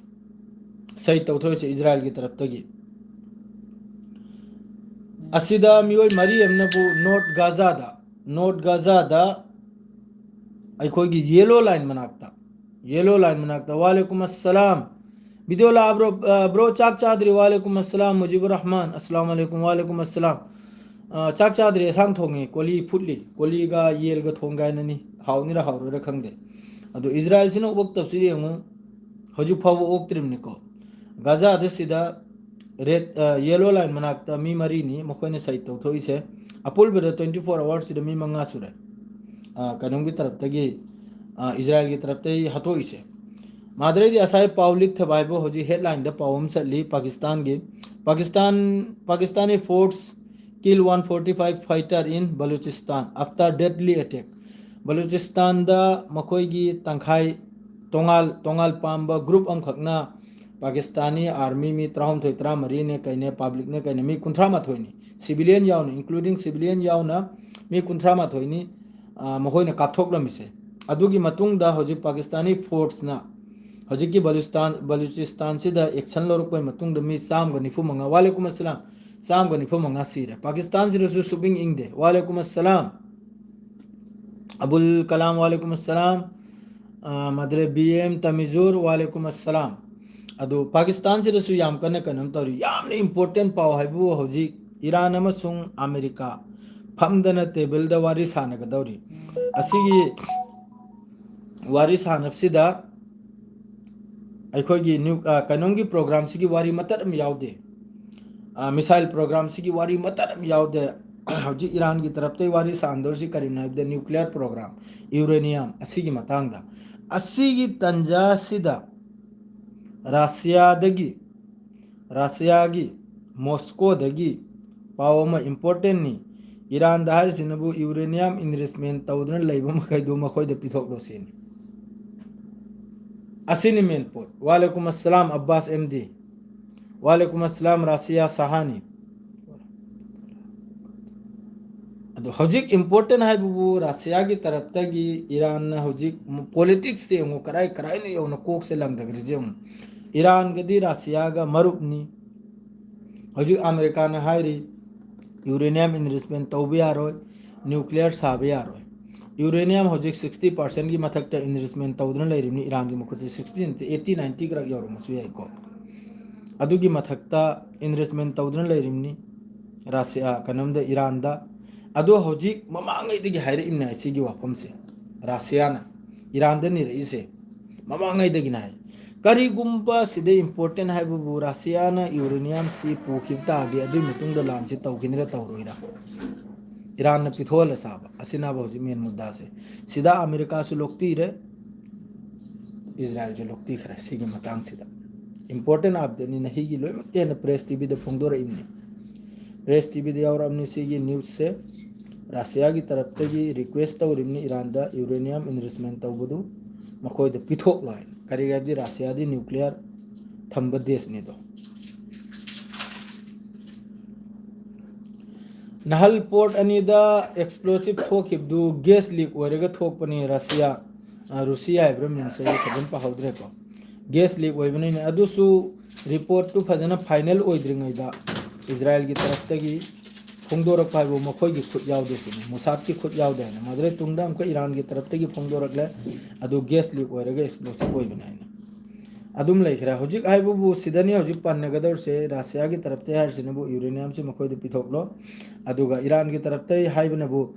ꯁꯍꯤꯗ ꯇꯧꯊꯣꯛꯏꯁꯦ ꯏꯖꯔꯥꯏꯜꯒꯤ ꯇꯔꯞꯇꯒꯤ꯫ ꯑꯁꯤꯗ ꯃꯤꯑꯣꯏ ꯃꯔꯤ ꯑꯃꯅꯕꯨ ꯅꯣꯔꯠ ꯒꯥꯖꯥꯗ, ꯅꯣꯔꯠ ꯒꯥꯖꯥꯗ ꯑꯩꯈꯣꯏꯒꯤ ꯌꯦꯂꯣ ꯂꯥꯏꯟ ꯃꯅꯥꯛꯇ, ꯌꯦꯂꯣ ꯂꯥꯏꯟ ꯃꯅꯥꯛꯇ꯫ ꯋꯥꯂꯦꯀꯨꯝ ꯑꯁꯂꯥꯝ꯫ ꯚꯤꯗꯤꯑꯣ ꯂꯥꯛꯑꯕ꯭ꯔꯣ? ꯑ, ꯕ꯭ꯔꯣ, ꯆꯥꯛ ꯆꯥꯗ꯭ꯔꯤ꯫ ꯋꯥꯂꯦꯀꯨꯝ ꯑꯁꯂꯥꯝ, ꯃꯨꯖꯤꯕꯨꯔ ꯔꯍꯃꯥꯟ꯫ ꯑꯁꯂꯥꯝ ꯑꯂꯩꯀꯨꯝ꯫ ꯋꯥꯂꯦꯀꯨꯝ ꯑꯁꯂꯥꯝ꯫ ꯑ, ꯆꯥꯛ ꯆꯥꯗ꯭ꯔꯤ, ꯑꯦꯁꯥꯡ ꯊꯣꯡꯉꯤ, ꯀꯣꯂꯤ ꯐꯨꯠꯂꯤ꯫ ꯀꯣꯂꯤꯒ ꯌꯦꯜꯒ ꯊꯣꯡꯒꯦ ꯍꯥꯏꯅꯅꯤ꯫ ꯍꯥꯎꯅꯤꯔ ꯍꯥꯎꯔꯣꯏꯔ ꯈꯪꯗꯦ꯫ ꯑꯗꯣ ꯏꯖꯔꯥꯏꯜꯁꯤꯅ ꯑꯣꯛꯇꯕꯁꯤꯗꯤ ꯌꯦꯡꯉꯨ, ꯍꯧꯖꯤꯛ ꯐꯥꯎꯕ ꯑꯣꯛꯇ꯭ꯔꯤꯕꯅꯤꯀꯣ꯫ ꯒꯥꯖꯥꯗ ꯁꯤꯗ ꯔꯦꯗ, ꯑ, ꯌꯦꯂꯣ ꯂꯥꯏꯟ ꯃꯅꯥꯛꯇ ꯃꯤ ꯃꯔꯤꯅꯤ ꯃꯈꯣꯏꯅ ꯁꯍꯤꯗ ꯇꯧꯊꯣꯛꯏꯁꯦ꯫ ꯑꯄꯨꯟꯕꯗ twenty four hours ꯁꯤꯗ ꯃꯤ ꯃꯉꯥ ꯁꯨꯔꯦ꯫ ꯑ, ꯀꯩꯅꯣꯝꯒꯤ ꯇꯔꯞꯇꯒꯤ, ꯑ, ꯏꯖꯔꯥꯏꯜꯒꯤ ꯇꯔꯞꯇꯒꯤ ꯍꯥꯠꯇꯣꯛꯏꯁꯦ꯫ ꯃꯥꯗꯔꯩꯗꯤ ꯑꯁꯥꯏ ꯄꯥꯎ ꯂꯤꯛꯊꯕ ꯍꯥꯏꯕꯨ ꯍꯧꯖꯤꯛ ꯍꯦꯗꯂꯥꯏꯟꯗ ꯄꯥꯎ ꯑꯃ ꯆꯠꯂꯤ, ꯄꯥꯀꯤꯁꯇꯥꯟꯒꯤ꯫ Pakistan, Pakistani force kill one forty five fighter in Balochistan after deadly attack. ꯕꯂꯨꯆꯤꯁꯇꯥꯟꯗ ꯃꯈꯣꯏꯒꯤ ꯇꯪꯈꯥꯏ, ꯇꯣꯉꯥꯜ ꯇꯣꯉꯥꯜ ꯄꯥꯝꯕ ꯒ꯭ꯔꯨꯞ ꯑꯃꯈꯛꯅ ꯄꯥꯀꯤꯁꯇꯥꯅꯤ ꯑꯥꯔꯃꯤ ꯃꯤ ꯇꯔꯥꯍꯨꯝꯗꯣꯏ, ꯇꯔꯥꯃꯔꯤꯅꯦ ꯀꯩꯅꯦ, ꯄꯕ꯭ꯂꯤꯛꯅꯦ ꯀꯩꯅꯦ, ꯃꯤ ꯀꯨꯟꯊ꯭ꯔꯥ ꯃꯥꯊꯣꯏꯅꯤ, ꯁꯤꯚꯤꯂꯤꯌꯟ ꯌꯥꯎꯅ, including civilian ꯌꯥꯎꯅ ꯃꯤ ꯀꯨꯟꯊ꯭ꯔꯥ ꯃꯥꯊꯣꯏꯅꯤ, ꯑ, ꯃꯈꯣꯏꯅ ꯀꯥꯞꯊꯣꯛꯂꯝꯃꯤꯁꯦ꯫ ꯑꯗꯨꯒꯤ ꯃꯇꯨꯡꯗ ꯍꯧꯖꯤꯛ ꯄꯥꯀꯤꯁꯇꯥꯅꯤ ꯐꯣꯔꯁꯅ ꯍꯧꯖꯤꯛꯀꯤ ꯕꯂꯨꯆꯤꯁꯇꯥꯟ, ꯕꯂꯨꯆꯤꯁꯇꯥꯟꯁꯤꯗ ꯑꯦꯛꯁꯟ ꯂꯧꯔꯛꯄꯒꯤ ꯃꯇꯨꯡꯗ ꯃꯤ ꯆꯥꯝꯃꯒ ꯅꯤꯐꯨ ꯃꯉꯥ, ꯋꯥꯂꯦꯀꯨꯝ ꯑꯁꯂꯥꯝ, ꯆꯥꯝꯃꯒ ꯅꯤꯐꯨ ꯃꯉꯥ ꯁꯤꯔꯦ꯫ ꯄꯥꯀꯤꯁꯇꯥꯟꯁꯤꯗꯁꯨ ꯁꯨꯛꯏꯪ ꯏꯪꯗꯦ꯫ ꯋꯥꯂꯦꯀꯨꯝ ꯑꯁꯂꯥꯝ꯫ ꯑꯕꯨꯜ ꯀꯂꯥꯝ, ꯋꯥꯂꯦꯀꯨꯝ ꯑꯁꯂꯥꯝ꯫ ꯑ, ꯃꯗ꯭ꯔꯦ ꯕꯤ ꯑꯦꯝ ꯇꯃꯤꯖꯨꯔ, ꯋꯥꯂꯦꯀꯨꯝ ꯑꯁꯂꯥꯝ꯫ ꯑꯗꯨ ꯄꯥꯀꯤꯁꯇꯥꯟꯁꯤꯗꯁꯨ ꯌꯥꯝ ꯀꯟꯅ ꯀꯩꯅꯣꯝ ꯇꯧꯔꯤ꯫ ꯌꯥꯝꯅ ꯏꯝꯄꯣꯔꯇꯦꯟ ꯄꯥꯎ ꯍꯥꯏꯕꯨ ꯍꯧꯖꯤꯛ ꯏꯔꯥꯟ ꯑꯃꯁꯨꯡ ꯑꯃꯦꯔꯤꯀꯥ ꯐꯝꯗꯅ ꯇꯦꯕꯜꯗ ꯋꯥꯔꯤ ꯁꯥꯟꯅꯒꯗꯧꯔꯤ꯫ ꯑꯁꯤꯒꯤ ꯋꯥꯔꯤ ꯁꯥꯟꯅꯕꯁꯤꯗ ꯑꯩꯈꯣꯏꯒꯤ ꯅ꯭ꯌꯨ-, ꯑ, ꯀꯩꯅꯣꯝꯒꯤ ꯄ꯭ꯔꯣꯒ꯭ꯔꯥꯝꯁꯤꯒꯤ ꯋꯥꯔꯤ ꯃꯇꯠ ꯑꯃ ꯌꯥꯎꯗꯦ꯫ ꯑ, ꯃꯤꯁꯥꯏꯜ ꯄ꯭ꯔꯣꯒ꯭ꯔꯥꯝꯁꯤꯒꯤ ꯋꯥꯔꯤ ꯃꯇꯠ ꯑꯃ ꯌꯥꯎꯗꯦ꯫ ꯍꯧꯖꯤꯛ ꯏꯔꯥꯟꯒꯤ ꯇꯔꯞꯇꯩ ꯋꯥꯔꯤ ꯁꯥꯟꯗꯧꯔꯤꯁꯤ ꯀꯔꯤꯅꯣ ꯍꯥꯏꯕꯗ ꯅ꯭ꯌꯨꯀ꯭ꯂꯤꯌꯔ ꯄ꯭ꯔꯣꯒ꯭ꯔꯥꯝ, ꯌꯨꯔꯦꯅꯤꯌꯝ ꯑꯁꯤꯒꯤ ꯃꯇꯥꯡꯗ꯫ ꯑꯁꯤꯒꯤ ꯇꯟꯖꯥꯁꯤꯗ ꯔꯥꯁꯤꯌꯥꯗꯒꯤ, ꯔꯥꯁꯤꯌꯥꯒꯤ ꯃꯣꯁꯀꯣꯗꯒꯤ ꯄꯥꯎ ꯑꯃ ꯏꯝꯄꯣꯔꯇꯦꯟꯅꯤ꯫ ꯏꯔꯥꯟꯗ ꯍꯥꯏꯔꯤꯁꯤꯅꯕꯨ ꯌꯨꯔꯦꯅꯤꯌꯝ ꯏꯟꯔꯤꯆꯃꯦꯟ ꯇꯧꯗꯨꯅ ꯂꯩꯕ ꯃꯈꯩꯗꯨ ꯃꯈꯣꯏꯗ ꯄꯤꯊꯣꯛꯂꯣ ꯁꯤꯅꯤ꯫ ꯑꯁꯤꯅꯤ ꯃꯦꯟ ꯄꯣꯏꯟ꯫ ꯋꯥꯂꯦꯀꯨꯝ ꯑꯁꯂꯥꯝ ꯑꯕꯥꯁ ꯑꯦꯝ ꯗꯤ꯫ ꯋꯥꯂꯦꯀꯨꯝ ꯑꯁꯂꯥꯝ ꯔꯥꯁꯤꯌꯥ ꯁꯍꯥꯅꯤ꯫ ꯑꯗꯣ ꯍꯧꯖꯤꯛ important ꯍꯥꯏꯕꯕꯨ ꯔꯁꯤꯌꯥꯒꯤ ꯇꯔꯞꯇꯒꯤ ꯏꯔꯥꯟꯅ ꯍꯧꯖꯤꯛ politics ꯁꯦ ꯌꯦꯡꯉꯨ, ꯀꯔꯥꯏ ꯀꯔꯥꯏꯅ ꯌꯧꯅ ꯀꯣꯛꯁꯦ ꯂꯪꯗꯈ꯭ꯔꯤꯁꯦ ꯌꯦꯡꯉꯨ꯫ ꯏꯔꯥꯟꯒꯗꯤ ꯔꯁꯤꯌꯥꯒ ꯃꯔꯨꯞꯅꯤ꯫ ꯍꯧꯖꯤꯛ ꯑꯃꯦꯔꯤꯀꯥꯅ ꯍꯥꯏꯔꯤ, uranium enrichment ꯇꯧꯕ ꯌꯥꯔꯣꯏ, nuclear ꯁꯥꯕ ꯌꯥꯔꯣꯏ꯫ Uranium ꯍꯧꯖꯤꯛ sixty percent ꯒꯤ ꯃꯊꯛꯇ enrichment ꯇꯧꯗꯨꯅ ꯂꯩꯔꯤꯕꯅꯤ꯫ ꯏꯔꯥꯟꯒꯤ ꯃꯈꯨꯠꯇ sixty ꯅꯠꯇꯦ, eighty ninety ꯈꯔ ꯌꯧꯔꯝꯕꯁꯨ ꯌꯥꯏꯀꯣ꯫ ꯑꯗꯨꯒꯤ ꯃꯊꯛꯇ enrichment ꯇꯧꯗꯨꯅ ꯂꯩꯔꯤꯕꯅꯤ ꯔꯁꯤꯌꯥ, ꯀꯩꯅꯣꯝꯗ, ꯏꯔꯥꯟꯗ꯫ ꯑꯗꯣ ꯍꯧꯖꯤꯛ ꯃꯃꯥꯡꯉꯩꯗꯒꯤ ꯍꯥꯏꯔꯛꯏꯕꯅꯦ ꯁꯤꯒꯤ ꯋꯥꯐꯝꯁꯦ, ꯔꯁꯤꯌꯥꯅ ꯏꯔꯥꯟꯗ ꯅꯤꯔꯛꯏꯁꯦ ꯃꯃꯥꯡꯉꯩꯗꯒꯤꯅꯦ ꯍꯥꯏ꯫ ꯀꯔꯤꯒꯨꯝꯕ ꯁꯤꯗ important ꯍꯥꯏꯕꯕꯨ ꯔꯁꯤꯌꯥꯅ uranium ꯁꯤ ꯄꯨꯈꯤꯕ ꯇꯥꯔꯗꯤ ꯑꯗꯨꯒꯤ ꯃꯇꯨꯡꯗ ꯂꯥꯟꯁꯤ ꯇꯧꯈꯤꯅꯤꯔ ꯇꯧꯔꯣꯏꯔ? ꯏꯔꯥꯟꯅ ꯄꯤꯊꯣꯛꯍꯜꯂ ꯆꯥꯕ, ꯑꯁꯤꯅꯕ ꯍꯧꯖꯤꯛ main ꯃꯨꯗꯥꯁꯦ꯫ ꯁꯤꯗ ꯑꯃꯦꯔꯤꯀꯥꯁꯨ ꯂꯣꯛꯇꯤꯔꯦ, ꯏꯖꯔꯥꯏꯜꯁꯨ ꯂꯣꯛꯇꯤꯈ꯭ꯔꯦ꯫ ꯁꯤꯒꯤ ꯃꯇꯥꯡꯁꯤꯗ important update ꯅꯤ, ꯅꯍꯤꯒꯤ ꯂꯣꯏꯅꯃꯛꯇ ꯍꯦꯟꯅ Press TV ꯗ ꯐꯣꯡꯗꯣꯔꯛꯏꯕꯅꯤ꯫ Press TV ꯗ ꯌꯥꯎꯔꯛꯑꯕꯅꯤ ꯁꯤꯒꯤ news ꯁꯦ꯫ ꯔꯁꯤꯌꯥꯒꯤ ꯇꯔꯞꯇꯒꯤ request ꯇꯧꯔꯤꯕꯅꯤ ꯏꯔꯥꯟꯗ uranium enrichment ꯇꯧꯕꯗꯨ ꯃꯈꯣꯏꯗ ꯄꯤꯊꯣꯛꯂꯣ ꯍꯥꯏꯅ꯫ ꯀꯔꯤꯒꯤ ꯍꯥꯏꯕꯗꯤ ꯔꯁꯤꯌꯥꯗꯤ nuclear ꯊꯝꯕ ꯗꯦꯁꯅꯤꯗꯣ꯫ ꯅꯍꯜ port ꯑꯅꯤꯗ explosive ꯊꯣꯛꯈꯤꯕꯗꯨ gas leak ꯑꯣꯏꯔꯒ ꯊꯣꯛꯄꯅꯤ꯫ ꯔꯁꯤꯌꯥ, ꯑ, ꯔꯨꯁꯤꯌꯥ ꯍꯥꯏꯕ꯭ꯔꯥ ꯃꯤꯡꯁꯦ ꯑꯩ ꯐꯖꯅ ꯄꯥꯍꯧꯗ꯭ꯔꯦꯀꯣ꯫ Gas leak ꯑꯣꯏꯕꯅꯤꯅ ꯑꯗꯨꯁꯨ report ꯇꯨ ꯐꯖꯅ final ꯑꯣꯏꯗ꯭ꯔꯤꯉꯩꯗ ꯏꯖꯔꯥꯏꯜꯒꯤ ꯇꯔꯞꯇꯒꯤ ꯐꯣꯡꯗꯣꯔꯛꯄ ꯍꯥꯏꯕꯨ ꯃꯈꯣꯏꯒꯤ ꯈꯨꯠ ꯌꯥꯎꯗꯦ ꯁꯤꯅꯤ, ꯃꯨꯁꯥꯗꯀꯤ ꯈꯨꯠ ꯌꯥꯎꯗꯦ ꯍꯥꯏꯅ꯫ ꯃꯗꯨꯗꯩ ꯇꯨꯡꯗ ꯑꯃꯨꯛꯀ ꯏꯔꯥꯟꯒꯤ ꯇꯔꯞꯇꯒꯤ ꯐꯣꯡꯗꯣꯔꯛꯂꯦ, ꯑꯗꯨ gas leak ꯑꯣꯏꯔꯒ explosive ꯑꯣꯏꯕꯅꯤ ꯍꯥꯏꯅ꯫ ꯑꯗꯨꯝ ꯂꯩꯈ꯭ꯔꯦ꯫ ꯍꯧꯖꯤꯛ ꯍꯥꯏꯕꯕꯨ ꯁꯤꯗꯅꯤ ꯍꯧꯖꯤꯛ ꯄꯟꯅꯒꯗꯧꯔꯤꯁꯦ꯫ ꯔꯁꯤꯌꯥꯒꯤ ꯇꯔꯞꯇꯒꯤ ꯍꯥꯏꯔꯤꯁꯤꯅꯕꯨ uranium ꯁꯤ ꯃꯈꯣꯏꯗ ꯄꯤꯊꯣꯛꯂꯣ, ꯑꯗꯨꯒ ꯏꯔꯥꯟꯒꯤ ꯇꯔꯞꯇꯒꯤ ꯍꯥꯏꯕꯅꯕꯨ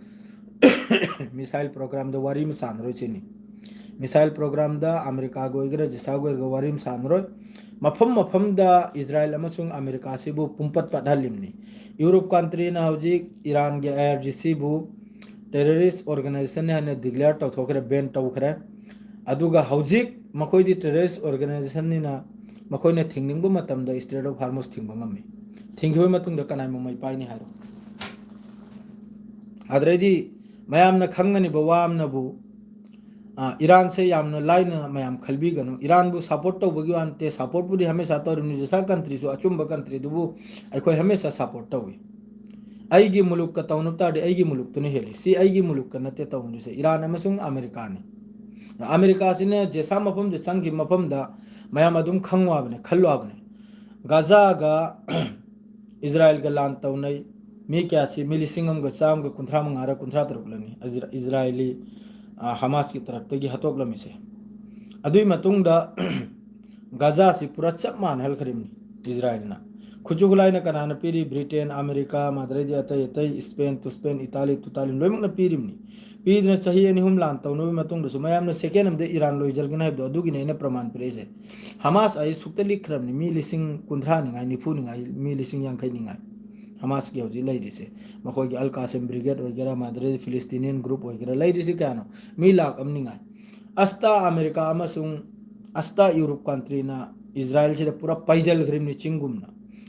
missile program ꯗ ꯋꯥꯔꯤ ꯑꯃ ꯁꯥꯟꯅꯔꯣꯏ ꯁꯤꯅꯤ꯫ Missile program ꯗ ꯑꯃꯦꯔꯤꯀꯥꯒ ꯑꯣꯏꯒꯦꯔꯥ ꯖꯤꯁꯥꯒ ꯑꯣꯏꯒꯦꯔꯥ ꯋꯥꯔꯤ ꯑꯃ ꯁꯥꯟꯅꯔꯣꯏ꯫ ꯃꯐꯝ ꯃꯐꯝꯗ ꯏꯖꯔꯥꯏꯜ ꯑꯃꯁꯨꯡ ꯑꯃꯦꯔꯤꯀꯥꯁꯤꯕꯨ ꯄꯨꯝꯄꯠ ꯄꯠꯍꯜꯂꯤꯕꯅꯤ꯫ ꯌꯨꯔꯣꯞ country ꯅ ꯍꯧꯖꯤꯛ ꯏꯔꯥꯟꯒꯤ IRGC ꯕꯨ terrorist organization ꯅꯤ ꯍꯥꯏꯅ declare ꯇꯧꯊꯣꯛꯈ꯭ꯔꯦ, ban ꯇꯧꯈ꯭ꯔꯦ꯫ ꯑꯗꯨꯒ ꯍꯧꯖꯤꯛ ꯃꯈꯣꯏꯗꯤ terrorist organization ꯅꯤꯅ ꯃꯈꯣꯏꯅ ꯊꯤꯡꯅꯤꯡꯕ ꯃꯇꯝꯗ Strait of Hormuz ꯊꯤꯡꯕ ꯉꯝꯃꯤ꯫ ꯊꯤꯡꯈꯤꯕ ꯃꯇꯨꯡꯗ ꯀꯅꯥꯏ ꯃꯃꯩ ꯄꯥꯏꯅꯤ ꯍꯥꯏꯔꯣ? ꯑꯗꯨꯗꯩꯗꯤ ꯃꯌꯥꯝꯅ ꯈꯪꯒꯅꯤꯕ ꯋꯥ ꯑꯃꯅꯕꯨ, ꯑ, ꯏꯔꯥꯟꯁꯦ ꯌꯥꯝꯅ ꯂꯥꯏꯅ ꯃꯌꯥꯝ ꯈꯜꯕꯤꯒꯅꯨ꯫ ꯏꯔꯥꯟꯕꯨ support ꯇꯧꯕꯒꯤ ꯋꯥ ꯅꯠꯇꯦ, support ꯄꯨꯗꯤ ꯍꯃꯦꯁꯥ ꯇꯧꯔꯤꯕꯅꯤ꯫ ꯖꯤꯁꯥ country ꯁꯨ ꯑꯆꯨꯝꯕ country ꯗꯨꯕꯨ ꯑꯩꯈꯣꯏ ꯍꯃꯦꯁꯥ support ꯇꯧꯏ꯫ ꯑꯩꯒꯤ ꯃꯨꯂꯨꯛꯀ ꯇꯧꯅꯕ ꯇꯥꯔꯗꯤ ꯑꯩꯒꯤ ꯃꯨꯂꯨꯛꯇꯨꯅ ꯍꯦꯜꯂꯤ꯫ ꯁꯤ ꯑꯩꯒꯤ ꯃꯨꯂꯨꯛꯀ ꯅꯠꯇꯦ ꯇꯧꯅꯔꯤꯁꯦ, ꯏꯔꯥꯟ ꯑꯃꯁꯨꯡ ꯑꯃꯦꯔꯤꯀꯥꯅꯤ꯫ ꯑꯃꯦꯔꯤꯀꯥꯁꯤꯅ ꯖꯦꯁꯥ ꯃꯐꯝꯗ ꯆꯪꯈꯤꯕ ꯃꯐꯝꯗ ꯃꯌꯥꯝ ꯑꯗꯨꯝ ꯈꯪꯉꯨ ꯍꯥꯏꯕꯅꯦ, ꯈꯜꯂꯨ ꯍꯥꯏꯕꯅꯦ꯫ ꯒꯥꯖꯥꯒ ꯏꯖꯔꯥꯏꯜꯒ ꯂꯥꯟ ꯇꯧꯅꯩ꯫ ꯃꯤ ꯀꯌꯥꯁꯤ, ꯃꯤ ꯂꯤꯁꯤꯡ ꯑꯃꯒ ꯆꯥꯝꯃꯒ ꯀꯨꯟꯊ꯭ꯔꯥ ꯃꯉꯥꯔ ꯀꯨꯟꯊ꯭ꯔꯥ ꯇꯔꯨꯛꯂꯅꯤ ꯏꯖꯔꯥ-, ꯏꯖꯔꯥꯏꯂꯤ, ꯑ, ꯍꯃꯥꯁꯀꯤ ꯇꯔꯞꯇꯒꯤ ꯍꯥꯠꯇꯣꯛꯂꯝꯃꯤꯁꯦ꯫ ꯑꯗꯨꯒꯤ ꯃꯇꯨꯡꯗ ꯒꯥꯖꯥꯁꯤ ꯄꯨꯔꯥ ꯆꯞ ꯃꯥꯟꯅꯍꯜꯈ꯭ꯔꯤꯕꯅꯤ ꯏꯖꯔꯥꯏꯜꯅ꯫ ꯈꯨꯠꯁꯨ ꯈꯨꯠꯂꯥꯏꯅ ꯀꯅꯥꯅ ꯄꯤꯔꯤ? ꯕ꯭ꯔꯤꯇꯦꯟ, ꯑꯃꯦꯔꯤꯀꯥ, ꯃꯥꯗ꯭ꯔꯩꯗꯤ ꯑꯇꯩ ꯑꯇꯩ, ꯏꯁꯄꯦꯟ, ꯇꯨꯁꯄꯦꯟ, ꯏꯇꯥꯂꯤ, ꯇꯨꯇꯥꯂꯤ ꯂꯣꯏꯅꯃꯛꯅ ꯄꯤꯔꯤꯕꯅꯤ꯫ ꯄꯤꯗꯨꯅ ꯆꯍꯤ ꯑꯅꯤ ꯑꯍꯨꯝ ꯂꯥꯟ ꯇꯧꯅꯕꯒꯤ ꯃꯇꯨꯡꯗꯁꯨ ꯃꯌꯥꯝꯅ ꯁꯦꯀꯦꯟ ꯑꯃꯗ ꯏꯔꯥꯟ ꯂꯣꯏꯖꯔꯒꯅꯤ ꯍꯥꯏꯕꯗꯣ, ꯑꯗꯨꯒꯤꯅꯦ ꯑꯩꯅ ꯄ꯭ꯔꯃꯥꯟ ꯄꯤꯔꯛꯏꯁꯦ꯫ ꯍꯃꯥꯁ ꯑꯩ ꯁꯨꯛꯇ ꯂꯤꯛꯈ꯭ꯔꯕꯅꯤ, ꯃꯤ ꯂꯤꯁꯤꯡ ꯀꯨꯟꯊ꯭ꯔꯥ ꯅꯤꯉꯥꯏ, ꯅꯤꯐꯨ ꯅꯤꯉꯥꯏ, ꯃꯤ ꯂꯤꯁꯤꯡ ꯌꯥꯡꯈꯩ ꯅꯤꯉꯥꯏ꯫ ꯍꯃꯥꯁꯀꯤ ꯍꯧꯖꯤꯛ ꯂꯩꯔꯤꯁꯦ, ꯃꯈꯣꯏꯒꯤ ꯑꯜ ꯀꯥꯁꯦꯝ ꯕ꯭ꯔꯤꯒꯦꯗ ꯑꯣꯏꯒꯦꯔꯥ, ꯃꯥꯗ꯭ꯔꯩꯗꯤ ꯐꯤꯂꯤꯁꯇꯤꯅꯤꯌꯟ ꯒ꯭ꯔꯨꯞ ꯑꯣꯏꯒꯦꯔꯥ, ꯂꯩꯔꯤꯁꯤ ꯀꯌꯥꯅꯣ? ꯃꯤ ꯂꯥꯛ ꯑꯃ ꯅꯤꯉꯥꯏ꯫ ꯑꯁꯇꯥ ꯑꯃꯦꯔꯤꯀꯥ ꯑꯃꯁꯨꯡ ꯑꯁꯇꯥ ꯌꯨꯔꯣꯞ ꯀꯟꯇ꯭ꯔꯤꯅ ꯏꯖꯔꯥꯏꯜꯁꯤꯗ ꯄꯨꯔꯥ ꯄꯩꯖꯜꯈ꯭ꯔꯤꯕꯅꯤ ꯆꯤꯡꯒꯨꯝꯅ꯫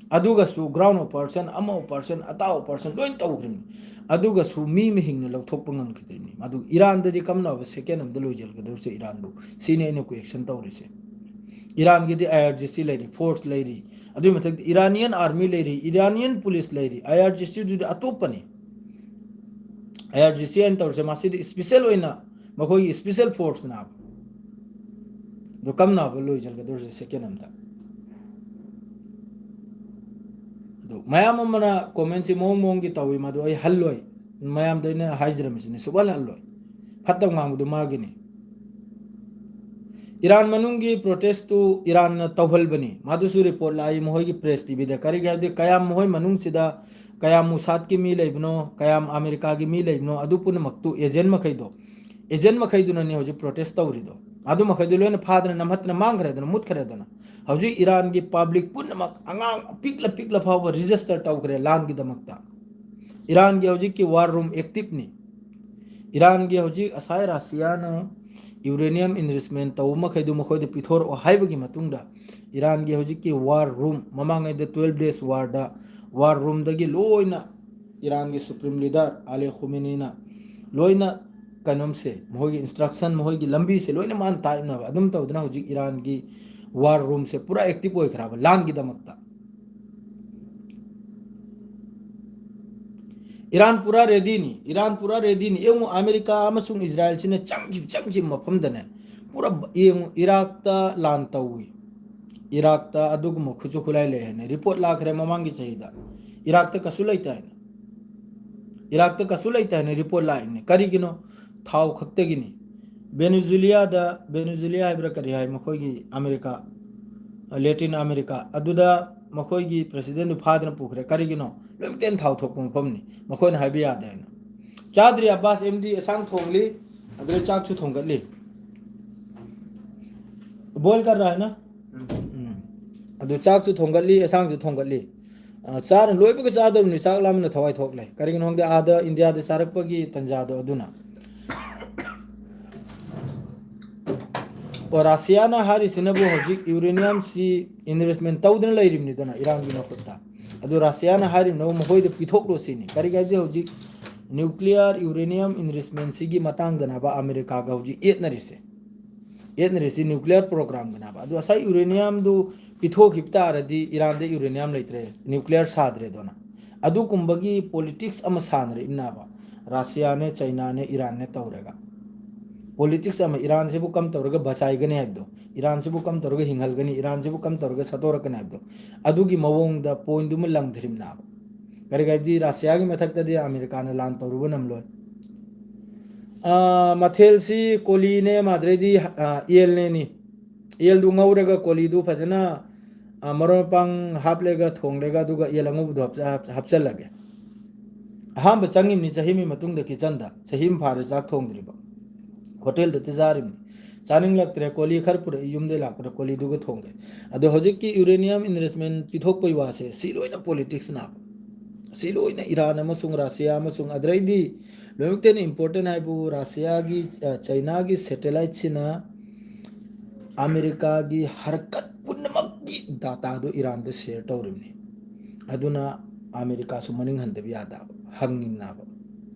ꯑꯗꯨꯒꯁꯨ ꯒ꯭ꯔꯥꯎꯟ ꯑꯣꯄꯔꯦꯁꯟ, ꯑꯃ ꯑꯣꯄꯔꯦꯁꯟ, ꯑꯇꯥ ꯑꯣꯄꯔꯦꯁꯟ ꯂꯣꯏ ꯇꯧꯈ꯭ꯔꯤꯕꯅꯤ꯫ ꯑꯗꯨꯒꯁꯨ ꯃꯤ ꯑꯃ ꯍꯤꯡꯅ ꯂꯧꯊꯣꯛꯄ ꯉꯝꯈꯤꯗ꯭ꯔꯤꯕꯅꯤ꯫ ꯃꯗꯨ ꯏꯔꯥꯟꯗꯗꯤ ꯀꯝꯅꯕ ꯁꯦꯀꯦꯟ ꯑꯃꯗ ꯂꯣꯏꯁꯤꯜꯒꯗꯧꯔꯤꯁꯦ ꯏꯔꯥꯟꯕꯨ? ꯁꯤꯅꯤ ꯑꯩꯅ ꯀ꯭ꯋꯦꯁꯟ ꯇꯧꯔꯤꯁꯦ꯫ ꯏꯔꯥꯟꯒꯤꯗꯤ ꯑꯥꯏ ꯑꯥꯔ ꯖꯤ ꯁꯤ ꯂꯩꯔꯤ, ꯐꯣꯔꯁ ꯂꯩꯔꯤ, ꯑꯗꯨꯒꯤ ꯃꯊꯛꯇ ꯏꯔꯥꯅꯤꯌꯟ ꯑꯥꯔꯃꯤ ꯂꯩꯔꯤ, ꯏꯔꯥꯅꯤꯌꯟ ꯄꯨꯂꯤꯁ ꯂꯩꯔꯤ, ꯑꯥꯏ ꯑꯥꯔ ꯖꯤ ꯁꯤꯗꯨꯗꯤ ꯑꯇꯣꯞꯄꯅꯤ꯫ ꯑꯥꯏ ꯑꯥꯔ ꯖꯤ ꯁꯤ ꯍꯥꯏꯅ ꯇꯧꯔꯤꯁꯦ ꯃꯁꯤꯗꯤ ꯏꯁꯄꯤꯁꯦꯜ ꯑꯣꯏꯅ ꯃꯈꯣꯏꯒꯤ ꯏꯁꯄꯤꯁꯦꯜ ꯐꯣꯔꯁꯅꯦꯕ꯫ ꯑꯗꯣ ꯀꯝꯅꯕ ꯂꯣꯏꯁꯤꯜꯒꯗꯧꯔꯤꯁꯦ ꯁꯦꯀꯦꯟ ꯑꯃꯗ? ꯑꯗꯣ ꯃꯌꯥꯝ ꯑꯃꯅ ꯀꯣꯃꯦꯟꯁꯤ ꯃꯑꯣꯡ ꯃꯑꯣꯡꯒꯤ ꯇꯧꯏ, ꯃꯗꯨ ꯑꯩ ꯍꯜꯂꯣꯏ꯫ ꯃꯌꯥꯝꯗ ꯑꯩꯅ ꯍꯥꯏꯖꯔꯝꯃꯤꯁꯤꯅꯤ, ꯁꯨꯛꯍꯜ ꯍꯜꯂꯣꯏ꯫ ꯐꯠꯇꯕ ꯉꯥꯡꯕꯗꯨ ꯃꯥꯒꯤꯅꯤ꯫ ꯏꯔꯥꯟ ꯃꯅꯨꯡꯒꯤ ꯄ꯭ꯔꯣꯇꯦꯁꯇꯨ ꯏꯔꯥꯟꯅ ꯇꯧꯍꯜꯕꯅꯤ꯫ ꯃꯗꯨꯁꯨ ꯔꯤꯄꯣꯔꯠ ꯂꯥꯛꯏ ꯃꯈꯣꯏꯒꯤ ꯄ꯭ꯔꯦꯁ ꯇꯤꯚꯤꯗ꯫ ꯀꯔꯤꯒꯤ ꯍꯥꯏꯕꯗꯤ ꯀꯌꯥꯝ ꯃꯈꯣꯏ ꯃꯅꯨꯡꯁꯤꯗ ꯀꯌꯥꯝ ꯃꯨꯁꯥꯠꯀꯤ ꯃꯤ ꯂꯩꯕꯅꯣ, ꯀꯌꯥꯝ ꯑꯃꯦꯔꯤꯀꯥꯒꯤ ꯃꯤ ꯂꯩꯕꯅꯣ, ꯑꯗꯨ ꯄꯨꯝꯅꯃꯛꯇꯨ ꯑꯦꯖꯦꯟ ꯃꯈꯩꯗꯣ, ꯑꯦꯖꯦꯟ ꯃꯈꯩꯗꯨꯅꯅꯦ ꯍꯧꯖꯤꯛ ꯄ꯭ꯔꯣꯇꯦꯁ ꯇꯧꯔꯤꯗꯣ꯫ ꯑꯗꯨ ꯃꯈꯩꯗꯨ ꯂꯣꯏꯅ ꯐꯥꯗꯅ ꯅꯝꯍꯠꯇꯅ ꯃꯥꯡꯈ꯭ꯔꯦꯗꯅ, ꯃꯨꯠꯈ꯭ꯔꯦꯗꯅ꯫ ꯍꯧꯖꯤꯛ ꯏꯔꯥꯟꯒꯤ ꯄꯕ꯭ꯂꯤꯛ ꯄꯨꯝꯅꯃꯛ, ꯑꯉꯥꯡ ꯄꯤꯛꯂ ꯄꯤꯛꯂ ꯐꯥꯎꯕ ꯔꯤꯖꯤꯁꯇꯔ ꯇꯧꯈ꯭ꯔꯦ ꯂꯥꯟꯒꯤꯗꯃꯛꯇ꯫ ꯏꯔꯥꯟꯒꯤ ꯍꯧꯖꯤꯛꯀꯤ ꯋꯥꯔ ꯔꯨꯝ ꯑꯦꯛꯇꯤꯞꯅꯤ꯫ ꯏꯔꯥꯟꯒꯤ ꯍꯧꯖꯤꯛ ꯉꯁꯥꯏ ꯔꯁꯤꯌꯥꯅ ꯌꯨꯔꯦꯅꯤꯌꯝ ꯏꯟꯔꯤꯆꯃꯦꯟ ꯇꯧꯕ ꯃꯈꯩꯗꯨ ꯃꯈꯣꯏꯗ ꯄꯤꯊꯣꯔꯛꯑꯣ ꯍꯥꯏꯕꯒꯤ ꯃꯇꯨꯡꯗ, ꯏꯔꯥꯟꯒꯤ ꯍꯧꯖꯤꯛꯀꯤ ꯋꯥꯔ ꯔꯨꯝ, ꯃꯃꯥꯡꯉꯩꯗ ꯇ꯭ꯋꯦꯜꯐ ꯗꯦꯖ ꯋꯥꯔꯗ ꯋꯥꯔ ꯔꯨꯝꯗꯒꯤ ꯂꯣꯏꯅ ꯏꯔꯥꯟꯒꯤ ꯁꯨꯄ꯭ꯔꯤꯝ ꯂꯤꯗꯔ ꯑꯂꯤ ꯈꯨꯃꯤꯅꯤꯅ ꯂꯣꯏꯅ ꯀꯩꯅꯣꯝꯁꯦ, ꯃꯈꯣꯏꯒꯤ ꯏꯟꯁꯇ꯭ꯔꯛꯁꯟ, ꯃꯈꯣꯏꯒꯤ ꯂꯝꯕꯤꯁꯦ ꯂꯣꯏꯅ ꯃꯥꯅ ꯇꯥꯛꯏꯅꯕ꯫ ꯑꯗꯨꯝ ꯇꯧꯗꯅ ꯍꯧꯖꯤꯛ ꯏꯔꯥꯟꯒꯤ ꯋꯥꯔ ꯔꯨꯝꯁꯦ ꯄꯨꯔꯥ ꯑꯦꯛꯇꯤꯞ ꯑꯣꯏꯈ꯭ꯔꯕ ꯂꯥꯟꯒꯤꯗꯃꯛꯇ꯫ ꯏꯔꯥꯟ ꯄꯨꯔꯥ ꯔꯦꯗꯤꯅꯤ, ꯏꯔꯥꯟ ꯄꯨꯔꯥ ꯔꯦꯗꯤꯅꯤ꯫ ꯌꯦꯡꯉꯨ, ꯑꯃꯦꯔꯤꯀꯥ ꯑꯃꯁꯨꯡ ꯏꯖꯔꯥꯏꯜꯁꯤꯅ ꯆꯪꯈꯤꯕ, ꯆꯪꯈꯤꯕ ꯃꯐꯝꯗꯅꯦ, ꯄꯨꯔꯥ ꯕ-, ꯌꯦꯡꯉꯨ, ꯏꯔꯥꯛꯇ ꯂꯥꯟ ꯇꯧꯏ, ꯏꯔꯥꯛꯇ ꯑꯗꯨꯒꯨꯝꯕ ꯈꯨꯠꯁꯨ ꯈꯨꯠꯂꯥꯏ ꯂꯩ ꯍꯥꯏꯅ ꯔꯤꯄꯣꯔꯠ ꯂꯥꯛꯈ꯭ꯔꯦ ꯃꯃꯥꯡꯒꯤ ꯆꯍꯤꯗ꯫ ꯏꯔꯥꯛꯇ ꯀꯩꯁꯨ ꯂꯩꯇꯦ ꯍꯥꯏꯅ, ꯏꯔꯥꯛꯇ ꯀꯩꯁꯨ ꯂꯩꯇꯦ ꯍꯥꯏꯅ ꯔꯤꯄꯣꯔꯠ ꯂꯥꯛꯏꯅꯦ꯫ ꯀꯔꯤꯒꯤꯅꯣ? ꯊꯥꯎ ꯈꯛꯇꯒꯤꯅꯤ꯫ ꯕꯦꯅꯨꯖꯨꯂꯤꯌꯥꯗ, ꯕꯦꯅꯨꯖꯨꯂꯤꯌꯥ ꯍꯥꯏꯕ꯭ꯔꯥ ꯀꯔꯤ ꯍꯥꯏ, ꯃꯈꯣꯏꯒꯤ ꯑꯃꯦꯔꯤꯀꯥ, ꯂꯦꯇꯤꯟ ꯑꯃꯦꯔꯤꯀꯥ, ꯑꯗꯨꯗ ꯃꯈꯣꯏꯒꯤ ꯄ꯭ꯔꯦꯁꯤꯗꯦꯟꯗꯨ ꯐꯥꯗꯅ ꯄꯨꯈ꯭ꯔꯦ꯫ ꯀꯔꯤꯒꯤꯅꯣ? ꯂꯣꯏꯃꯛꯇꯦꯟ ꯊꯥꯎ ꯊꯣꯛꯄ ꯃꯐꯝꯅꯤ, ꯃꯈꯣꯏꯅ ꯍꯥꯏꯕ ꯌꯥꯗꯦ ꯍꯥꯏꯅ꯫ ꯆꯥꯗ꯭ꯔꯤ ꯑꯕꯥꯁ ꯑꯦꯝꯗꯤ ꯑꯁꯥꯡ ꯊꯣꯡꯂꯤ, ꯑꯗꯨꯗ ꯆꯥꯛꯁꯨ ꯊꯣꯡꯒꯠꯂꯤ꯫ ꯕꯣꯏꯜ ꯀꯔ ꯍꯥꯏꯅ? ꯎꯝ꯫ ꯑꯗꯨ ꯆꯥꯛꯁꯨ ꯊꯣꯡꯒꯠꯂꯤ, ꯑꯁꯥꯡꯁꯨ ꯊꯣꯡꯒꯠꯂꯤ꯫ ꯑ, ꯆꯥꯔ ꯂꯣꯏꯕꯒ ꯆꯥꯗꯧꯔꯤꯕꯅꯤ, ꯆꯥꯛ ꯂꯥꯝꯕꯅ ꯊꯋꯥꯏ ꯊꯣꯛꯂꯦ꯫ ꯀꯔꯤꯒꯤꯅꯣ ꯈꯪꯗꯦ, ꯑꯥꯗ ꯏꯟꯗꯤꯌꯥꯗ ꯆꯥꯔꯛꯄꯒꯤ ꯇꯟꯖꯥꯗꯣ ꯑꯗꯨꯅ꯫ ꯑꯣ, ꯔꯥꯁꯤꯌꯥꯅ ꯍꯥꯏꯔꯤꯁꯤꯅꯕꯨ ꯍꯧꯖꯤꯛ ꯌꯨꯔꯦꯅꯤꯌꯝꯁꯤ ꯏꯟꯚꯦꯁꯃꯦꯟ ꯇꯧꯗꯅ ꯂꯩꯔꯤꯕꯅꯤꯗꯅ ꯏꯔꯥꯟꯒꯤ ꯃꯈꯨꯠꯇ꯫ ꯑꯗꯨ ꯔꯥꯁꯤꯌꯥꯅ ꯍꯥꯏꯔꯤꯕꯅꯕꯨ ꯃꯈꯣꯏꯗ ꯄꯤꯊꯣꯛꯂꯣ ꯁꯤꯅꯤ꯫ ꯀꯔꯤꯒꯤ ꯍꯥꯏꯕꯗꯤ ꯍꯧꯖꯤꯛ ꯅ꯭ꯌꯨꯀ꯭ꯂꯤꯌꯔ ꯌꯨꯔꯦꯅꯤꯌꯝ ꯏꯟꯚꯦꯁꯃꯦꯟꯁꯤꯒꯤ ꯃꯇꯥꯡꯗꯅꯦꯕ ꯑꯃꯦꯔꯤꯀꯥꯒ ꯍꯧꯖꯤꯛ ꯌꯦꯠꯅꯔꯤꯁꯦ꯫ ꯌꯦꯠꯅꯔꯤꯁꯤ ꯅ꯭ꯌꯨꯀ꯭ꯂꯤꯌꯔ ꯄ꯭ꯔꯣꯒ꯭ꯔꯥꯝꯒꯅꯦꯕ꯫ ꯑꯗꯨ ꯉꯁꯥꯏ ꯌꯨꯔꯦꯅꯤꯌꯝꯗꯨ ꯄꯤꯊꯣꯛꯈꯤꯕ ꯇꯥꯔꯗꯤ ꯏꯔꯥꯟꯗ ꯌꯨꯔꯦꯅꯤꯌꯝ ꯂꯩꯇ꯭ꯔꯦ, ꯅ꯭ꯌꯨꯀ꯭ꯂꯤꯌꯔ ꯁꯥꯗ꯭ꯔꯦꯗꯅ꯫ ꯑꯗꯨꯒꯨꯝꯕꯒꯤ ꯄꯣꯂꯤꯇꯤꯛꯁ ꯑꯃ ꯁꯥꯟꯅꯔꯛꯏꯕꯅꯦꯕ ꯔꯥꯁꯤꯌꯥꯅꯦ, ꯆꯩꯅꯥꯅꯦ, ꯏꯔꯥꯟꯅꯦ ꯇꯧꯔꯒ꯫ ꯄꯣꯂꯤꯇꯤꯛꯁ ꯑꯃ, ꯏꯔꯥꯟꯁꯤꯕꯨ ꯀꯝ ꯇꯧꯔꯒ ꯕꯆꯥꯏꯒꯅꯤ ꯍꯥꯏꯕꯗꯣ, ꯏꯔꯥꯟꯁꯤꯕꯨ ꯀꯝ ꯇꯧꯔꯒ ꯍꯤꯡꯍꯜꯒꯅꯤ, ꯏꯔꯥꯟꯁꯤꯕꯨ ꯀꯝ ꯇꯧꯔꯒ ꯁꯠꯇꯣꯔꯛꯀꯅꯤ ꯍꯥꯏꯕꯗꯣ, ꯑꯗꯨꯒꯤ ꯃꯑꯣꯡꯗ ꯄꯣꯏꯟꯗꯨꯃ ꯂꯪꯊꯔꯤꯕꯅꯦꯕ꯫ ꯀꯔꯤꯒꯤ ꯍꯥꯏꯕꯗꯤ ꯔꯥꯁꯤꯌꯥꯒꯤ ꯃꯊꯛꯇꯗꯤ ꯑꯃꯦꯔꯤꯀꯥꯅ ꯂꯥꯟ ꯇꯧꯔꯨꯕ ꯉꯝꯂꯣꯏ꯫ ꯑꯥ, ꯃꯊꯦꯜꯁꯤ ꯀꯣꯂꯤꯅꯦ, ꯃꯥꯗ꯭ꯔꯩꯗꯤ, ꯑꯥ, ꯌꯦꯜꯅꯦꯅꯤ꯫ ꯌꯦꯜꯗꯨ ꯉꯧꯔꯒ ꯀꯣꯂꯤꯗꯨ ꯐꯖꯅ, ꯑꯥ, ꯃꯔꯣꯏ ꯃꯄꯥꯡ ꯍꯥꯞꯂꯒ ꯊꯣꯡꯂꯒ ꯑꯗꯨꯒ ꯌꯦꯜ ꯑꯉꯧꯕꯗꯨ ꯍꯥꯞꯆ-, ꯍꯥꯞ-, ꯍꯥꯞꯆꯜꯂꯒꯦ꯫ ꯑꯍꯥꯟꯕ ꯆꯪꯉꯤꯕꯅꯤ ꯆꯍꯤ ꯑꯃꯒꯤ ꯃꯇꯨꯡꯗ ꯀꯤꯠꯆꯟꯗ, ꯆꯍꯤ ꯑꯃ ꯐꯥꯔꯦ ꯆꯥꯛ ꯊꯣꯡꯗ꯭ꯔꯤꯕ꯫ ꯍꯣꯇꯦꯜꯗ ꯆꯥꯔꯤꯕꯅꯤ꯫ ꯆꯥꯅꯤꯡꯂꯛꯇ꯭ꯔꯦ, ꯀꯣꯂꯤ ꯈꯔ ꯄꯨꯔꯛꯏ, ꯌꯨꯝꯗꯩ ꯂꯥꯛꯄꯗ ꯀꯣꯂꯤꯗꯨꯒ ꯊꯣꯡꯒꯦ꯫ ꯑꯗꯣ ꯍꯧꯖꯤꯛꯀꯤ ꯌꯨꯔꯦꯅꯤꯌꯝ ꯏꯟꯚꯦꯁꯃꯦꯟ ꯄꯤꯊꯣꯛꯄꯒꯤ ꯋꯥꯁꯦ, ꯁꯤ ꯂꯣꯏꯅ ꯄꯣꯂꯤꯇꯤꯛꯁꯅ꯫ ꯁꯤ ꯂꯣꯏꯅ ꯏꯔꯥꯟ ꯑꯃꯁꯨꯡ ꯔꯥꯁꯤꯌꯥ ꯑꯃꯁꯨꯡ ꯑꯗꯩꯗꯤ ꯂꯣꯏꯅꯃꯛꯇ ꯍꯦꯟꯅ ꯏꯝꯄꯣꯔꯇꯦꯟ ꯍꯥꯏꯕꯨ ꯔꯥꯁꯤꯌꯥꯒꯤ, ꯑ, ꯆꯩꯅꯥꯒꯤ ꯁꯦꯇꯦꯂꯥꯏꯠꯁꯤꯅ ꯑꯃꯦꯔꯤꯀꯥꯒꯤ ꯍꯔꯀꯠ ꯄꯨꯝꯅꯃꯛꯀꯤ ꯗꯥꯇꯥꯗꯨ ꯏꯔꯥꯟꯗ ꯁꯤꯌꯔ ꯇꯧꯔꯤꯕꯅꯤ꯫ ꯑꯗꯨꯅ ꯑꯃꯦꯔꯤꯀꯥꯁꯨ ꯃꯅꯤꯡ ꯍꯟꯗꯕ ꯌꯥꯗꯕ, ꯍꯪꯉꯤꯅꯕ꯫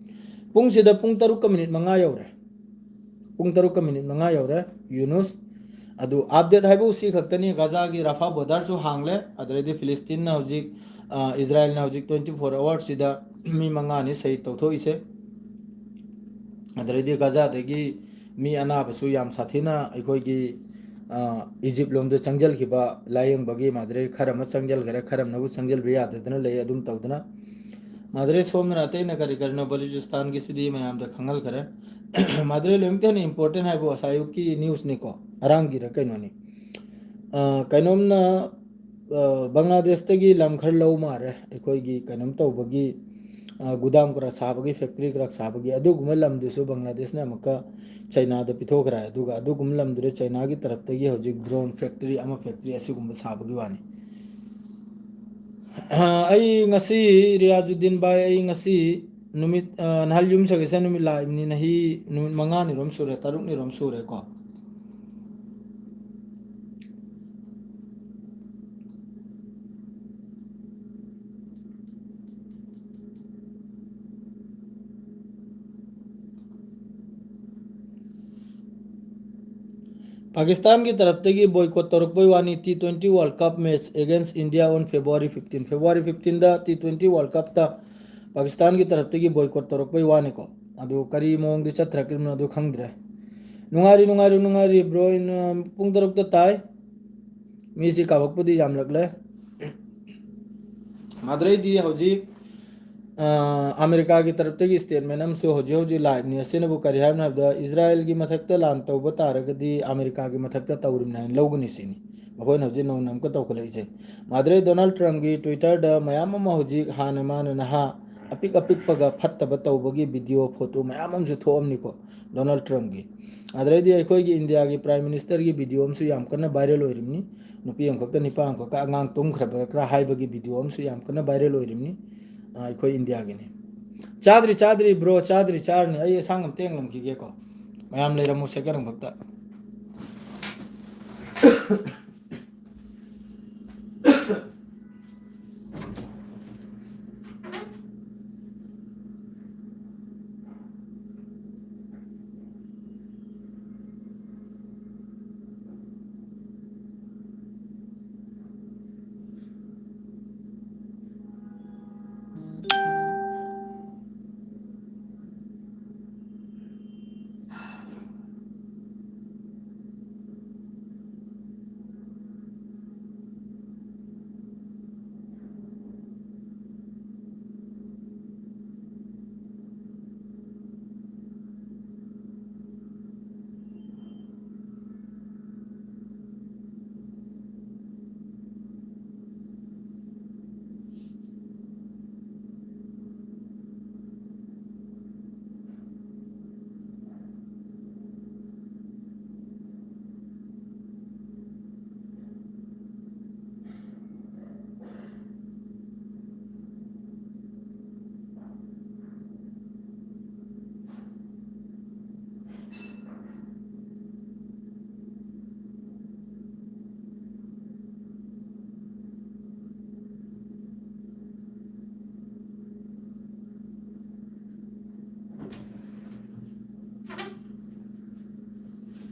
ꯄꯨꯡꯁꯤꯗ ꯄꯨꯡ ꯇꯔꯨꯛꯀ ꯃꯤꯅꯤꯠ ꯃꯉꯥ ꯌꯧꯔꯦ꯫ ꯄꯨꯡ ꯇꯔꯨꯛꯀ ꯃꯤꯅꯤꯠ ꯃꯉꯥ ꯌꯧꯔꯦ, ꯌꯨꯅꯨꯁ꯫ ꯑꯗꯨ ꯑꯞꯗꯦꯠ ꯍꯥꯏꯕꯨ ꯁꯤ ꯈꯛꯇꯅꯤ, ꯒꯥꯖꯥꯒꯤ ꯔꯥꯐꯥ ꯕꯣꯔꯗꯔꯁꯨ ꯍꯥꯡꯂꯦ, ꯑꯗꯨꯗꯩꯗꯤ ꯐꯤꯂꯤꯁꯇꯤꯟꯅ ꯍꯧꯖꯤꯛ, ꯑ, ꯏꯖꯔꯥꯌꯦꯜꯅ ꯍꯧꯖꯤꯛ twenty four hours ꯁꯤꯗ ꯃꯤ ꯃꯉꯥꯅꯤ ꯁꯍꯤꯗ ꯇꯧꯊꯣꯛꯏꯁꯦ꯫ ꯑꯗꯨꯗꯩꯗꯤ ꯒꯖꯥꯗꯒꯤ ꯃꯤ ꯑꯅꯥꯕꯁꯨ ꯌꯥꯝ ꯁꯥꯊꯤꯅ ꯑꯩꯈꯣꯏꯒꯤ, ꯑ, ꯏꯖꯤꯞ ꯂꯣꯝꯗ ꯆꯪꯁꯤꯜꯈꯤꯕ ꯂꯥꯏꯌꯦꯡꯕꯒꯤ ꯃꯥꯗ꯭ꯔꯦ ꯈꯔ ꯑꯃ ꯆꯪꯁꯤꯜꯈ꯭ꯔꯦ, ꯈꯔ ꯑꯃꯅꯕꯨ ꯆꯪꯁꯤꯟꯕ ꯌꯥꯗꯗꯅ ꯂꯩ꯫ ꯑꯗꯨꯝ ꯇꯧꯗꯅ ꯃꯥꯗ꯭ꯔꯦ ꯁꯣꯝꯗꯅ ꯑꯇꯩꯅ ꯀꯔꯤ ꯀꯔꯤꯅꯣ ꯕꯂꯨꯆꯤꯁꯇꯥꯟꯒꯤꯁꯤꯗꯤ ꯃꯌꯥꯝꯗ ꯈꯪꯍꯟꯈ꯭ꯔꯦ꯫ ꯃꯥꯗ꯭ꯔꯦ ꯂꯣꯏꯅꯃꯛꯇ ꯍꯦꯟꯅ important ꯍꯥꯏꯕꯨ ꯉꯁꯥꯏ ꯑꯌꯨꯛꯀꯤ newsꯅꯤꯀꯣ, ꯑꯔꯥꯡꯒꯤꯔ ꯀꯩꯅꯣꯅꯤ꯫ ꯑ, ꯀꯩꯅꯣꯝꯅ, ꯑ, ꯕꯪꯒ꯭ꯂꯥꯗꯦꯁꯇꯒꯤ ꯂꯝ ꯈꯔ ꯂꯧ ꯃꯥꯜꯂꯦ, ꯑꯩꯈꯣꯏꯒꯤ ꯀꯩꯅꯣꯝ ꯇꯧꯕꯒꯤ, ꯑ, ꯒꯨꯗꯥꯝ ꯈꯔ ꯁꯥꯕꯒꯤ, factory ꯈꯔ ꯁꯥꯕꯒꯤ, ꯑꯗꯨꯒꯨꯝꯕ ꯂꯝꯗꯨꯁꯨ ꯕꯪꯒ꯭ꯂꯥꯗꯦꯁꯅ ꯑꯃꯨꯛꯀ ꯆꯩꯅꯥꯗ ꯄꯤꯊꯣꯛꯈ꯭ꯔꯦ꯫ ꯑꯗꯨꯒ ꯑꯗꯨꯒꯨꯝꯕ ꯂꯝꯗꯨꯗ ꯆꯩꯅꯥꯒꯤ ꯇꯔꯞꯇꯒꯤ ꯍꯧꯖꯤꯛ drone factory ꯑꯃ, factory ꯑꯁꯤꯒꯨꯝꯕ ꯁꯥꯕꯒꯤ ꯋꯥꯅꯤ꯫ ꯑ, ꯑꯩ ꯉꯁꯤ, ꯔꯤꯌꯥꯖꯨꯗꯤꯟ ꯚꯥꯏ, ꯑꯩ ꯉꯁꯤ ꯅꯨꯃꯤꯠ, ꯑ, ꯅꯍꯥꯟ ꯌꯨꯝ ꯁꯒꯩꯁ ꯅꯨꯃꯤꯠ ꯂꯥꯛꯏꯕꯅꯤ, ꯅꯍꯤ ꯅꯨꯃꯤꯠ ꯃꯉꯥꯅꯤꯔꯣꯝ ꯁꯨꯔꯦ, ꯇꯔꯨꯛꯅꯤꯔꯣꯝ ꯁꯨꯔꯦꯀꯣ꯫ ꯄꯥꯀꯤꯁꯇꯥꯟꯒꯤ ꯇꯔꯞꯇꯒꯤ boycott ꯇꯧꯔꯛꯄꯩ ꯋꯥꯅꯤ, T twenty World Cup match against India on February fifteen꯫ February fifteenꯗ T twenty World Cupꯇ ꯄꯥꯀꯤꯁꯇꯥꯟꯒꯤ ꯇꯔꯞꯇꯒꯤ boycott ꯇꯧꯔꯛꯄꯩ ꯋꯥꯅꯤꯀꯣ꯫ ꯑꯗꯨ ꯀꯔꯤ ꯃꯑꯣꯡꯗ ꯆꯠꯊꯔꯛꯈꯤꯕꯅꯣ ꯑꯗꯨ ꯈꯪꯗ꯭ꯔꯦ꯫ ꯅꯨꯡꯉꯥꯏꯔꯤ, ꯅꯨꯡꯉꯥꯏꯔꯤ, ꯅꯨꯡꯉꯥꯏꯔꯤ, bro꯫ ꯄꯨꯡ ꯇꯔꯨꯛꯇ ꯇꯥꯏ꯫ ꯃꯤꯁꯤ ꯀꯥꯕꯛꯄꯨꯗꯤ ꯌꯥꯝꯂꯛꯂꯦ꯫ ꯃꯥꯗ꯭ꯔꯩꯗꯤ ꯍꯧꯖꯤꯛ, ꯑ, ꯑꯃꯦꯔꯤꯀꯥꯒꯤ ꯇꯔꯞꯇꯒꯤ statement ꯑꯃꯁꯨ ꯍꯧꯖꯤꯛ ꯍꯧꯖꯤꯛ ꯂꯥꯛꯏꯕꯅꯤ꯫ ꯑꯁꯤꯅꯕꯨ ꯀꯔꯤ ꯍꯥꯏꯕꯅꯣ ꯍꯥꯏꯕꯗ, ꯏꯖꯔꯥꯏꯜꯒꯤ ꯃꯊꯛꯇ ꯂꯥꯟ ꯇꯧꯕ ꯇꯥꯔꯒꯗꯤ ꯑꯃꯦꯔꯤꯀꯥꯒꯤ ꯃꯊꯛꯇ ꯇꯧꯔꯤꯕꯅꯤ ꯍꯥꯏꯅ ꯂꯧꯒꯅꯤ ꯁꯤꯅꯤ꯫ ꯃꯈꯣꯏꯅ ꯍꯧꯖꯤꯛ ꯅꯧꯅ ꯑꯃꯨꯛꯀ ꯇꯧꯈꯠꯂꯛꯏꯁꯦ꯫ ꯃꯥꯗ꯭ꯔꯩ ꯗꯣꯅꯥꯜꯗ ꯇ꯭ꯔꯝꯞꯀꯤ Twitterꯗ ꯃꯌꯥꯝ ꯑꯃ ꯍꯧꯖꯤꯛ ꯍꯥꯟꯅ ꯃꯥꯅ ꯅꯍꯥ ꯑꯄꯤꯛ ꯑꯄꯤꯛꯄꯒ ꯐꯠꯇꯕ ꯇꯧꯕꯒꯤ video, photo ꯃꯌꯥꯝ ꯑꯃꯁꯨ ꯊꯣꯛꯑꯝꯅꯤꯀꯣ꯫ ꯗꯣꯅꯥꯜꯗ ꯇ꯭ꯔꯝꯞꯀꯤ꯫ ꯑꯗꯨꯗꯩꯗꯤ ꯑꯩꯈꯣꯏꯒꯤ ꯏꯟꯗꯤꯌꯥꯒꯤ Prime Ministerꯒꯤ video ꯑꯃꯁꯨ ꯌꯥꯝ ꯀꯟꯅ viral ꯑꯣꯏꯔꯤꯕꯅꯤ꯫ ꯅꯨꯄꯤ ꯑꯃꯈꯛꯇ ꯅꯤꯄꯥ ꯑꯃꯈꯛꯀ ꯑꯉꯥꯡ ꯇꯨꯝꯈ꯭ꯔꯕ꯭ꯔꯥ ꯈꯔ ꯍꯥꯏꯕꯒꯤ video ꯑꯃꯁꯨ ꯌꯥꯝ ꯀꯟꯅ viral ꯑꯣꯏꯔꯤꯕꯅꯤ꯫ ꯑ, ꯑꯩꯈꯣꯏ ꯏꯟꯗꯤꯌꯥꯒꯤꯅꯤ꯫ ꯆꯥꯗ꯭ꯔꯤ, ꯆꯥꯗ꯭ꯔꯤ, bro, ꯆꯥꯗ꯭ꯔꯤ, ꯆꯥꯔꯅꯤ꯫ ꯑꯩ ꯑꯁꯥꯡ ꯑꯝꯇ ꯌꯦꯡꯂꯝꯈꯤꯒꯦꯀꯣ꯫ ꯃꯌꯥꯝ ꯂꯩꯔꯝꯃꯣ second ꯑꯃꯈꯛꯇ꯫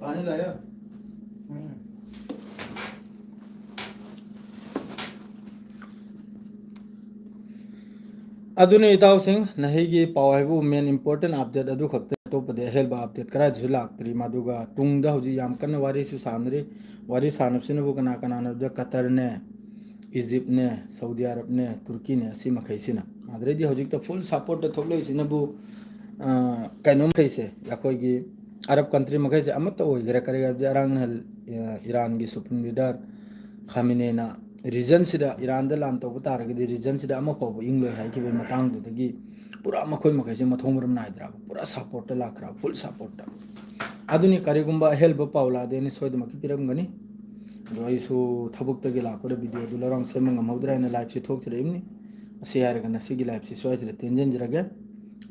पानी लाया? ꯑꯗꯨꯅꯤ ꯏꯇꯥꯎꯁꯤꯡ, ꯅꯍꯩꯒꯤ ꯄꯥꯎ ꯍꯥꯏꯕꯨ main important update ꯑꯗꯨ ꯈꯛꯇ, ꯑꯇꯣꯞꯄꯗꯤ ꯑꯍꯦꯟꯕ update ꯀꯗꯥꯏꯗꯁꯨ ꯂꯥꯛꯇ꯭ꯔꯤ꯫ ꯃꯗꯨꯒ ꯇꯨꯡꯗ ꯍꯧꯖꯤꯛ ꯌꯥꯝ ꯀꯟꯅ ꯋꯥꯔꯤꯁꯨ ꯁꯥꯟꯅꯔꯤ꯫ ꯋꯥꯔꯤ ꯁꯥꯟꯅꯕꯁꯤꯅꯕꯨ ꯀꯅꯥ ꯀꯅꯥꯅꯣ ꯍꯥꯏꯕꯗ ꯀꯇꯔꯅꯦ, ꯏꯖꯤꯞꯅꯦ, ꯁꯧꯗꯤ ꯑꯔꯕꯅꯦ, ꯇꯨꯔꯀꯤꯅꯦ, ꯑꯁꯤ ꯃꯈꯩꯁꯤꯅ꯫ ꯑꯗꯨꯗꯩꯗꯤ ꯍꯧꯖꯤꯛꯇ full supportꯇ ꯊꯣꯛꯂꯛꯏꯁꯤꯅꯕꯨ, ꯑ, ꯀꯩꯅꯣ ꯃꯈꯩꯁꯦ, ꯑꯩꯈꯣꯏꯒꯤ ꯑꯔꯕ country ꯃꯈꯩꯁꯦ ꯑꯃꯠꯇ ꯑꯣꯏꯒꯦꯔꯥ, ꯀꯔꯤ ꯍꯥꯏꯕꯗꯤ ꯑꯔꯥꯡꯅ, ꯑ, ꯏꯔꯥꯟꯒꯤ supreme leader ꯈꯥꯃꯤꯅꯦꯅ regionꯁꯤꯗ, ꯏꯔꯥꯟꯗ ꯂꯥꯟ ꯇꯧꯕ ꯇꯥꯔꯒꯗꯤ regionꯁꯤꯗ ꯑꯃ ꯐꯥꯎꯕ ꯏꯪꯂꯣꯏ ꯍꯥꯏꯈꯤꯕꯒꯤ ꯃꯇꯥꯡꯗꯨꯗꯒꯤ ꯄꯨꯔꯥ ꯃꯈꯣꯏ ꯃꯈꯩꯁꯦ ꯃꯊꯣꯡ ꯃꯔꯝ ꯅꯥꯏꯗ꯭ꯔꯕ, ꯄꯨꯔꯥ supportꯇ ꯂꯥꯛꯈ꯭ꯔꯕ, full supportꯇ꯫ ꯑꯗꯨꯅꯤ, ꯀꯔꯤꯒꯨꯝꯕ ꯑꯍꯦꯟꯕ ꯄꯥꯎ ꯂꯥꯛꯑꯗꯤ ꯑꯩꯅ ꯁꯣꯏꯗꯅꯃꯛꯀꯤ ꯄꯤꯔꯝꯒꯅꯤ꯫ ꯑꯗꯣ ꯑꯩꯁꯨ ꯊꯕꯛꯇꯒꯤ ꯂꯥꯛꯄꯗ videoꯗꯨ ꯂꯧꯔꯥꯡ ꯁꯦꯝꯕ ꯉꯝꯍꯧꯗ꯭ꯔꯦ ꯍꯥꯏꯅ liveꯁꯤ ꯊꯣꯛꯆꯔꯛꯏꯕꯅꯤ꯫ ꯑꯁꯤ ꯍꯥꯏꯔꯒ ꯉꯁꯤꯒꯤ liveꯁꯤ ꯁ꯭ꯋꯥꯏꯁꯤꯗ ꯇꯦꯟꯖꯟꯖꯔꯒꯦ꯫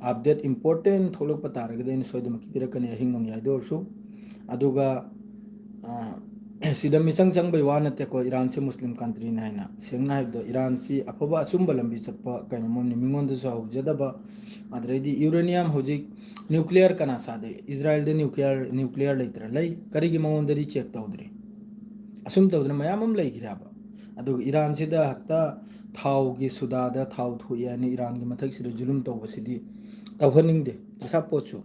Update important ꯊꯣꯛꯂꯛꯄ ꯇꯥꯔꯒꯗꯤ ꯑꯩꯅ ꯁꯣꯏꯗꯅꯃꯛꯀꯤ ꯄꯤꯔꯛꯀꯅꯤ, ꯑꯍꯤꯡ ꯅꯣꯡꯌꯥꯏꯗ ꯑꯣꯏꯔꯁꯨ꯫ ꯑꯗꯨꯒ, ꯑ, ꯁꯤꯗ ꯃꯤꯆꯪ ꯆꯪꯕꯩ ꯋꯥ ꯅꯠꯇꯦꯀꯣ, ꯏꯔꯥꯟꯁꯤ Muslim countryꯅꯤ ꯍꯥꯏꯅ꯫ ꯁꯦꯡꯅ ꯍꯥꯏꯕꯗ, ꯏꯔꯥꯟꯁꯤ ꯑꯐꯕ ꯑꯆꯨꯝꯕ ꯂꯝꯕꯤ ꯆꯠꯄ ꯀꯩꯅꯣꯝꯅꯤ, ꯃꯤꯉꯣꯟꯗꯁꯨ ꯍꯧꯖꯗꯕ, ꯑꯗꯨꯗꯩꯗꯤ uranium ꯍꯧꯖꯤꯛ nuclear ꯀꯅꯥ ꯁꯥꯗꯦ? ꯏꯖꯔꯥꯏꯜꯗ nuclear, nuclear ꯂꯩꯇ꯭ꯔꯥ? ꯂꯩ꯫ ꯀꯔꯤꯒꯤ ꯃꯉꯣꯟꯗꯗꯤ check ꯇꯧꯗ꯭ꯔꯤ? ꯑꯁꯨꯝ ꯇꯧꯗꯅ ꯃꯌꯥꯝ ꯑꯃ ꯂꯩꯈ꯭ꯔꯦꯕ꯫ ꯑꯗꯨꯒ ꯏꯔꯥꯟꯁꯤꯗ ꯍꯦꯛꯇ ꯊꯥꯎꯒꯤ ꯁꯨꯗꯥꯗ ꯊꯥꯎ ꯊꯣꯛꯑꯦ ꯍꯥꯏꯅ ꯏꯔꯥꯟꯒꯤ ꯃꯊꯛꯁꯤꯗ ꯖꯨꯂꯨꯝ ꯇꯧꯕꯁꯤꯗꯤ ꯇꯧꯍꯟꯅꯤꯡꯗꯦ꯫ ꯑꯆꯥꯄꯣꯠꯁꯨ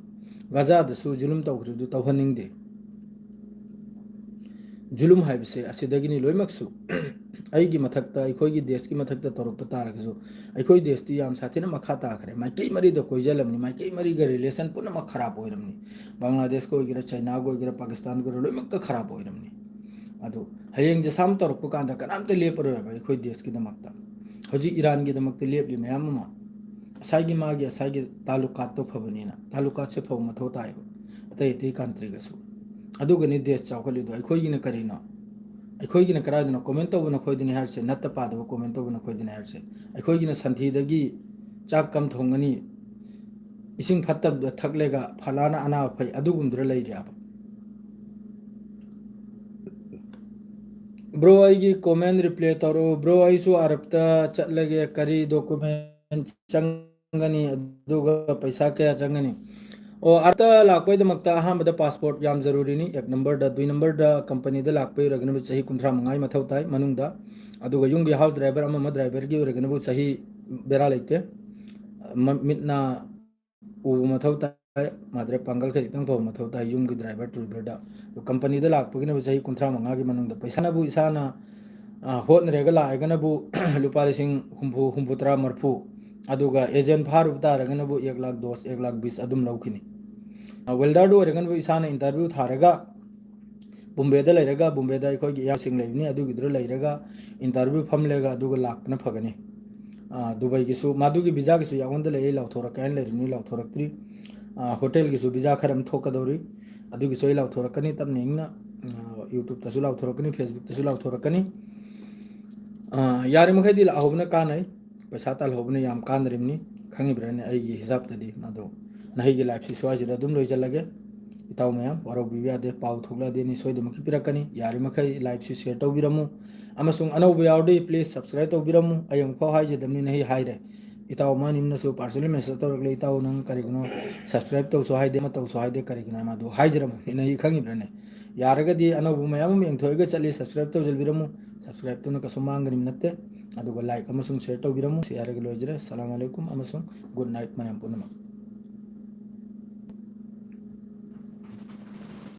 ꯒꯥꯖꯥꯗꯁꯨ ꯖꯨꯂꯨꯝ ꯇꯧꯈ꯭ꯔꯤꯗꯨ ꯇꯧꯍꯟꯅꯤꯡꯗꯦ꯫ ꯖꯨꯂꯨꯝ ꯍꯥꯏꯕꯁꯦ ꯑꯁꯤꯗꯒꯤꯅꯤ ꯂꯣꯏꯅꯃꯛꯁꯨ꯫ ꯑꯩꯒꯤ ꯃꯊꯛꯇ, ꯑꯩꯈꯣꯏꯒꯤ ꯗꯦꯁꯀꯤ ꯃꯊꯛꯇ ꯇꯧꯔꯛꯄ ꯇꯥꯔꯒꯁꯨ, ꯑꯩꯈꯣꯏ ꯗꯦꯁꯇꯤ ꯌꯥꯝ ꯁꯥꯊꯤꯅ ꯃꯈꯥ ꯇꯥꯈ꯭ꯔꯦ꯫ ꯃꯥꯏꯀꯩ ꯃꯔꯤꯗ ꯀꯣꯏꯁꯤꯜꯂꯝꯅꯤ, ꯃꯥꯏꯀꯩ ꯃꯔꯤꯒ relation ꯄꯨꯝꯅꯃꯛ ꯈꯔꯥꯞ ꯑꯣꯏꯔꯝꯅꯤ꯫ ꯕꯪꯒ꯭ꯂꯥꯗꯦꯁꯀ ꯑꯣꯏꯒꯦꯔꯥ, ꯆꯥꯏꯅꯥꯒ ꯑꯣꯏꯒꯦꯔꯥ, ꯄꯥꯀꯤꯁꯇꯥꯟꯒ ꯑꯣꯏꯒꯦꯔꯥ, ꯂꯣꯏꯅꯃꯛꯇ ꯈꯔꯥꯞ ꯑꯣꯏꯔꯝꯅꯤ꯫ ꯑꯗꯨ ꯍꯌꯦꯡ ꯖꯤꯁꯥꯝ ꯇꯧꯔꯛꯄ ꯀꯥꯟꯗ ꯀꯅꯥꯝꯇ ꯂꯦꯞꯄꯔꯣꯏꯕ ꯑꯩꯈꯣꯏ ꯗꯦꯁꯀꯤꯗꯃꯛꯇ꯫ ꯍꯧꯖꯤꯛ ꯏꯔꯥꯟꯒꯤꯗꯃꯛꯇ ꯂꯦꯞꯂꯤ ꯃꯌꯥꯝ ꯑꯃ꯫ ꯉꯁꯥꯏꯒꯤ ꯃꯥꯒꯤ, ꯉꯁꯥꯏꯒꯤ ꯇꯥꯂꯨꯀꯥꯠꯇꯣ ꯐꯕꯅꯤꯅ, ꯇꯥꯂꯨꯀꯥꯠꯁꯦ ꯐꯕ ꯃꯊꯧ ꯇꯥꯏꯌꯦꯕ, ꯑꯇꯩ ꯑꯇꯩ countryꯒꯁꯨ꯫ ꯑꯗꯨꯒꯅꯤ ꯗꯦꯁ ꯆꯥꯎꯈꯠꯂꯤꯗꯣ꯫ ꯑꯩꯈꯣꯏꯒꯤꯅ ꯀꯔꯤꯅꯣ? ꯑꯩꯈꯣꯏꯒꯤꯅ ꯀꯗꯥꯏꯗꯅꯣ? Comment ꯇꯧꯕ ꯅꯈꯣꯏꯗꯅꯤ ꯍꯥꯏꯔꯤꯁꯦ, ꯅꯠꯇ ꯄꯥꯗꯕ comment ꯇꯧꯕ ꯅꯈꯣꯏꯗꯅꯤ ꯍꯥꯏꯔꯤꯁꯦ꯫ ꯑꯩꯈꯣꯏꯒꯤꯅ ꯁꯟꯊꯤꯗꯒꯤ ꯆꯥꯛ ꯀꯝ ꯊꯣꯡꯒꯅꯤ, ꯏꯁꯤꯡ ꯐꯠꯇꯕꯗ ꯊꯛꯂꯒ ꯐꯂꯥꯅ ꯑꯅꯥꯕ ꯐꯩ, ꯑꯗꯨꯒꯨꯝꯕꯗꯨꯗ ꯂꯩꯔꯦꯕ꯫ Bro, ꯑꯩꯒꯤ comment reply ꯇꯧꯔꯛꯎ꯫ Bro, ꯑꯩꯁꯨ ꯑꯔꯕꯇ ꯆꯠꯂꯒꯦ, ꯀꯔꯤ document ꯆꯪꯒꯅꯤ, ꯑꯗꯨꯒ ꯄꯩꯁꯥ ꯀꯌꯥ ꯆꯪꯒꯅꯤ? ꯑꯣ, ꯑꯥꯔꯇ ꯂꯥꯛꯄꯒꯤꯗꯃꯛꯇ ꯑꯍꯥꯟꯕꯗ ꯄꯥꯁꯄꯣꯔꯠ ꯌꯥꯝ ꯖꯔꯨꯔꯤꯅꯤ꯫ ꯑꯦꯛ ꯅꯝꯕꯔꯗ, ꯗꯨꯏ ꯅꯝꯕꯔꯗ ꯀꯝꯄꯅꯤꯗ ꯂꯥꯛꯄꯒꯤ ꯑꯣꯏꯔꯒꯅꯕꯨ ꯆꯍꯤ ꯀꯨꯟꯊ꯭ꯔꯥ ꯃꯉꯥꯒꯤ ꯃꯊꯧ ꯇꯥꯏ ꯃꯅꯨꯡꯗ, ꯑꯗꯨꯒ ꯌꯨꯝꯒꯤ ꯍꯥꯎꯁ ꯗ꯭ꯔꯥꯏꯚꯔ ꯑꯃ ꯑꯃ ꯗ꯭ꯔꯥꯏꯚꯔꯒꯤ ꯑꯣꯏꯔꯒꯅꯕꯨ ꯆꯍꯤ ꯕꯦꯔꯥ ꯂꯩꯇꯦ꯫ ꯃ-, ꯃꯤꯠ ꯅꯥ ꯎꯕ ꯃꯊꯧ ꯇꯥꯏ, ꯃꯥꯗ꯭ꯔꯦ ꯄꯥꯡꯒꯜ ꯈꯖꯤꯛꯇꯪ ꯐꯕ ꯃꯊꯧ ꯇꯥꯏ ꯌꯨꯝꯒꯤ ꯗ꯭ꯔꯥꯏꯚꯔ ꯇꯨ ꯋꯤꯂꯔꯗ꯫ ꯑꯗꯣ ꯀꯝꯄꯅꯤꯗ ꯂꯥꯛꯄꯒꯤꯅꯕꯨ ꯆꯍꯤ ꯀꯨꯟꯊ꯭ꯔꯥ ꯃꯉꯥꯒꯤ ꯃꯅꯨꯡꯗ꯫ ꯄꯩꯁꯥꯅꯕꯨ ꯏꯁꯥꯅ, ꯑ, ꯍꯣꯠꯅꯔꯒ ꯂꯥꯛꯑꯒꯅꯕꯨ ꯂꯨꯄꯥ ꯂꯤꯁꯤꯡ ꯍꯨꯝꯐꯨ, ꯍꯨꯝꯐꯨꯇꯔꯥ, ꯃꯔꯤꯐꯨ, ꯑꯗꯨꯒ ꯑꯦꯖꯦꯟ ꯐꯥꯔꯨꯕ ꯇꯥꯔꯒꯅꯕꯨ ꯑꯦꯛ ꯂꯥꯈ ꯗꯣꯁ, ꯑꯦꯛ ꯂꯥꯈ ꯕꯤꯁ ꯑꯗꯨꯝ ꯂꯧꯈꯤꯅꯤ꯫ ꯑ, ꯋꯦꯜꯗꯔꯗꯨ ꯑꯣꯏꯔꯒꯅꯕꯨ ꯏꯁꯥꯅ ꯏꯟꯇꯔꯚ꯭ꯌꯨ ꯊꯥꯔꯒ ꯕꯣꯝꯕꯦꯗ ꯂꯩꯔꯒ, ꯕꯣꯝꯕꯦꯗ ꯑꯩꯈꯣꯏꯒꯤ ꯏꯌꯥꯝꯕꯁꯤꯡ ꯂꯩꯕꯅꯤ, ꯑꯗꯨꯒꯤꯗꯨꯗ ꯂꯩꯔꯒ ꯏꯟꯇꯔꯚ꯭ꯌꯨ ꯐꯝꯂꯒ ꯑꯗꯨꯒ ꯂꯥꯛꯄꯅ ꯐꯒꯅꯤ꯫ ꯑ, ꯗꯨꯕꯥꯏꯒꯤꯁꯨ, ꯃꯗꯨꯒꯤ ꯚꯤꯖꯥꯒꯤꯁꯨ ꯌꯥꯉꯣꯟꯗ ꯂꯩ, ꯑꯩ ꯂꯥꯎꯊꯣꯔꯛꯀꯦ ꯍꯥꯏꯅ ꯂꯩꯔꯤꯕꯅꯤ, ꯂꯥꯎꯊꯣꯔꯛꯇ꯭ꯔꯤ꯫ ꯑ, ꯍꯣꯇꯦꯜꯒꯤꯁꯨ ꯚꯤꯖꯥ ꯈꯔ ꯑꯃ ꯊꯣꯛꯀꯗꯧꯔꯤ, ꯑꯗꯨꯒꯤꯁꯨ ꯑꯩ ꯂꯥꯎꯊꯣꯔꯛꯀꯅꯤ ꯇꯞꯅ ꯏꯪꯅ꯫ ꯑ, YouTube-ꯇꯁꯨ ꯂꯥꯎꯊꯣꯔꯛꯀꯅꯤ, Facebook-ꯇꯁꯨ ꯂꯥꯎꯊꯣꯔꯛꯀꯅꯤ꯫ ꯑ, ꯌꯥꯔꯤꯃꯈꯩꯗꯤ ꯂꯥꯛꯍꯧꯕꯅ ꯀꯥꯟꯅꯩ, ꯄꯩꯁꯥ ꯇꯥꯜꯍꯧꯕꯅ ꯌꯥꯝ ꯀꯥꯟꯅꯔꯤꯕꯅꯤ, ꯈꯪꯉꯤꯕ꯭ꯔꯥꯅꯦ? ꯑꯩꯒꯤ ꯍꯤꯁꯥꯞꯇꯗꯤ ꯃꯗꯣ ꯅꯍꯩꯒꯤ live-ꯁꯤ ꯁ꯭ꯋꯥꯏꯁꯤꯗ ꯑꯗꯨꯝ ꯂꯣꯏꯁꯤꯜꯂꯒꯦ꯫ ꯏꯇꯥꯎ ꯃꯌꯥꯝ ꯋꯥꯔꯧꯕꯤꯕ ꯌꯥꯗꯦ, ꯄꯥꯎ ꯊꯣꯛꯂꯛꯑꯗꯤ ꯑꯩꯅ ꯁꯣꯏꯗꯅꯃꯛꯀꯤ ꯄꯤꯔꯛꯀꯅꯤ꯫ ꯌꯥꯔꯤꯃꯈꯩ live-ꯁꯤ share ꯇꯧꯕꯤꯔꯝꯃꯨ, ꯑꯃꯁꯨꯡ ꯑꯅꯧꯕ ꯌꯥꯎꯔꯗꯤ please subscribe ꯇꯧꯕꯤꯔꯝꯃꯨ꯫ ꯑꯩ ꯑꯃꯨꯛꯐꯥꯎ ꯍꯥꯏꯖꯗꯕꯅꯤꯅ ꯑꯩ ꯍꯥꯏꯔꯦ꯫ ꯏꯇꯥꯎ ꯃꯥꯅꯤꯝꯅꯁꯨ personally message ꯇꯧꯔꯛꯂꯦ, "ꯏꯇꯥꯎ ꯅꯪ ꯀꯔꯤꯒꯤꯅꯣ subscribe ꯇꯧꯁꯨ ꯍꯥꯏꯗꯦ, ꯑꯃ ꯇꯧꯁꯨ ꯍꯥꯏꯗꯦ, ꯀꯔꯤꯒꯤꯅꯣ?" ꯃꯥꯗꯨ ꯍꯥꯏꯖꯔꯝꯃꯕꯅꯤꯅ ꯑꯩ ꯈꯪꯉꯤꯕ꯭ꯔꯥꯅꯦ? ꯌꯥꯔꯒꯗꯤ ꯑꯅꯧꯕ ꯃꯌꯥꯝ ꯑꯃ ꯌꯦꯡꯊꯣꯛꯑꯒ ꯆꯠꯂꯤ, subscribe ꯇꯧꯁꯤꯟꯕꯤꯔꯝꯃꯨ꯫ Subscribe ꯇꯨꯅ ꯀꯩꯁꯨ ꯃꯥꯡꯒꯅꯤꯕ ꯅꯠꯇꯦ꯫ ꯑꯗꯨꯒ like ꯑꯃꯁꯨꯡ share ꯇꯧꯕꯤꯔꯝꯃꯨ꯫ ꯁꯤ ꯍꯥꯏꯔꯒ ꯂꯣꯏꯖꯔꯦ꯫ ꯑꯁꯂꯥꯃꯨ ꯑꯂꯥꯏꯀꯨꯝ ꯑꯃꯁꯨꯡ good night ꯃꯌꯥꯝ ꯄꯨꯝꯅꯃꯛ꯫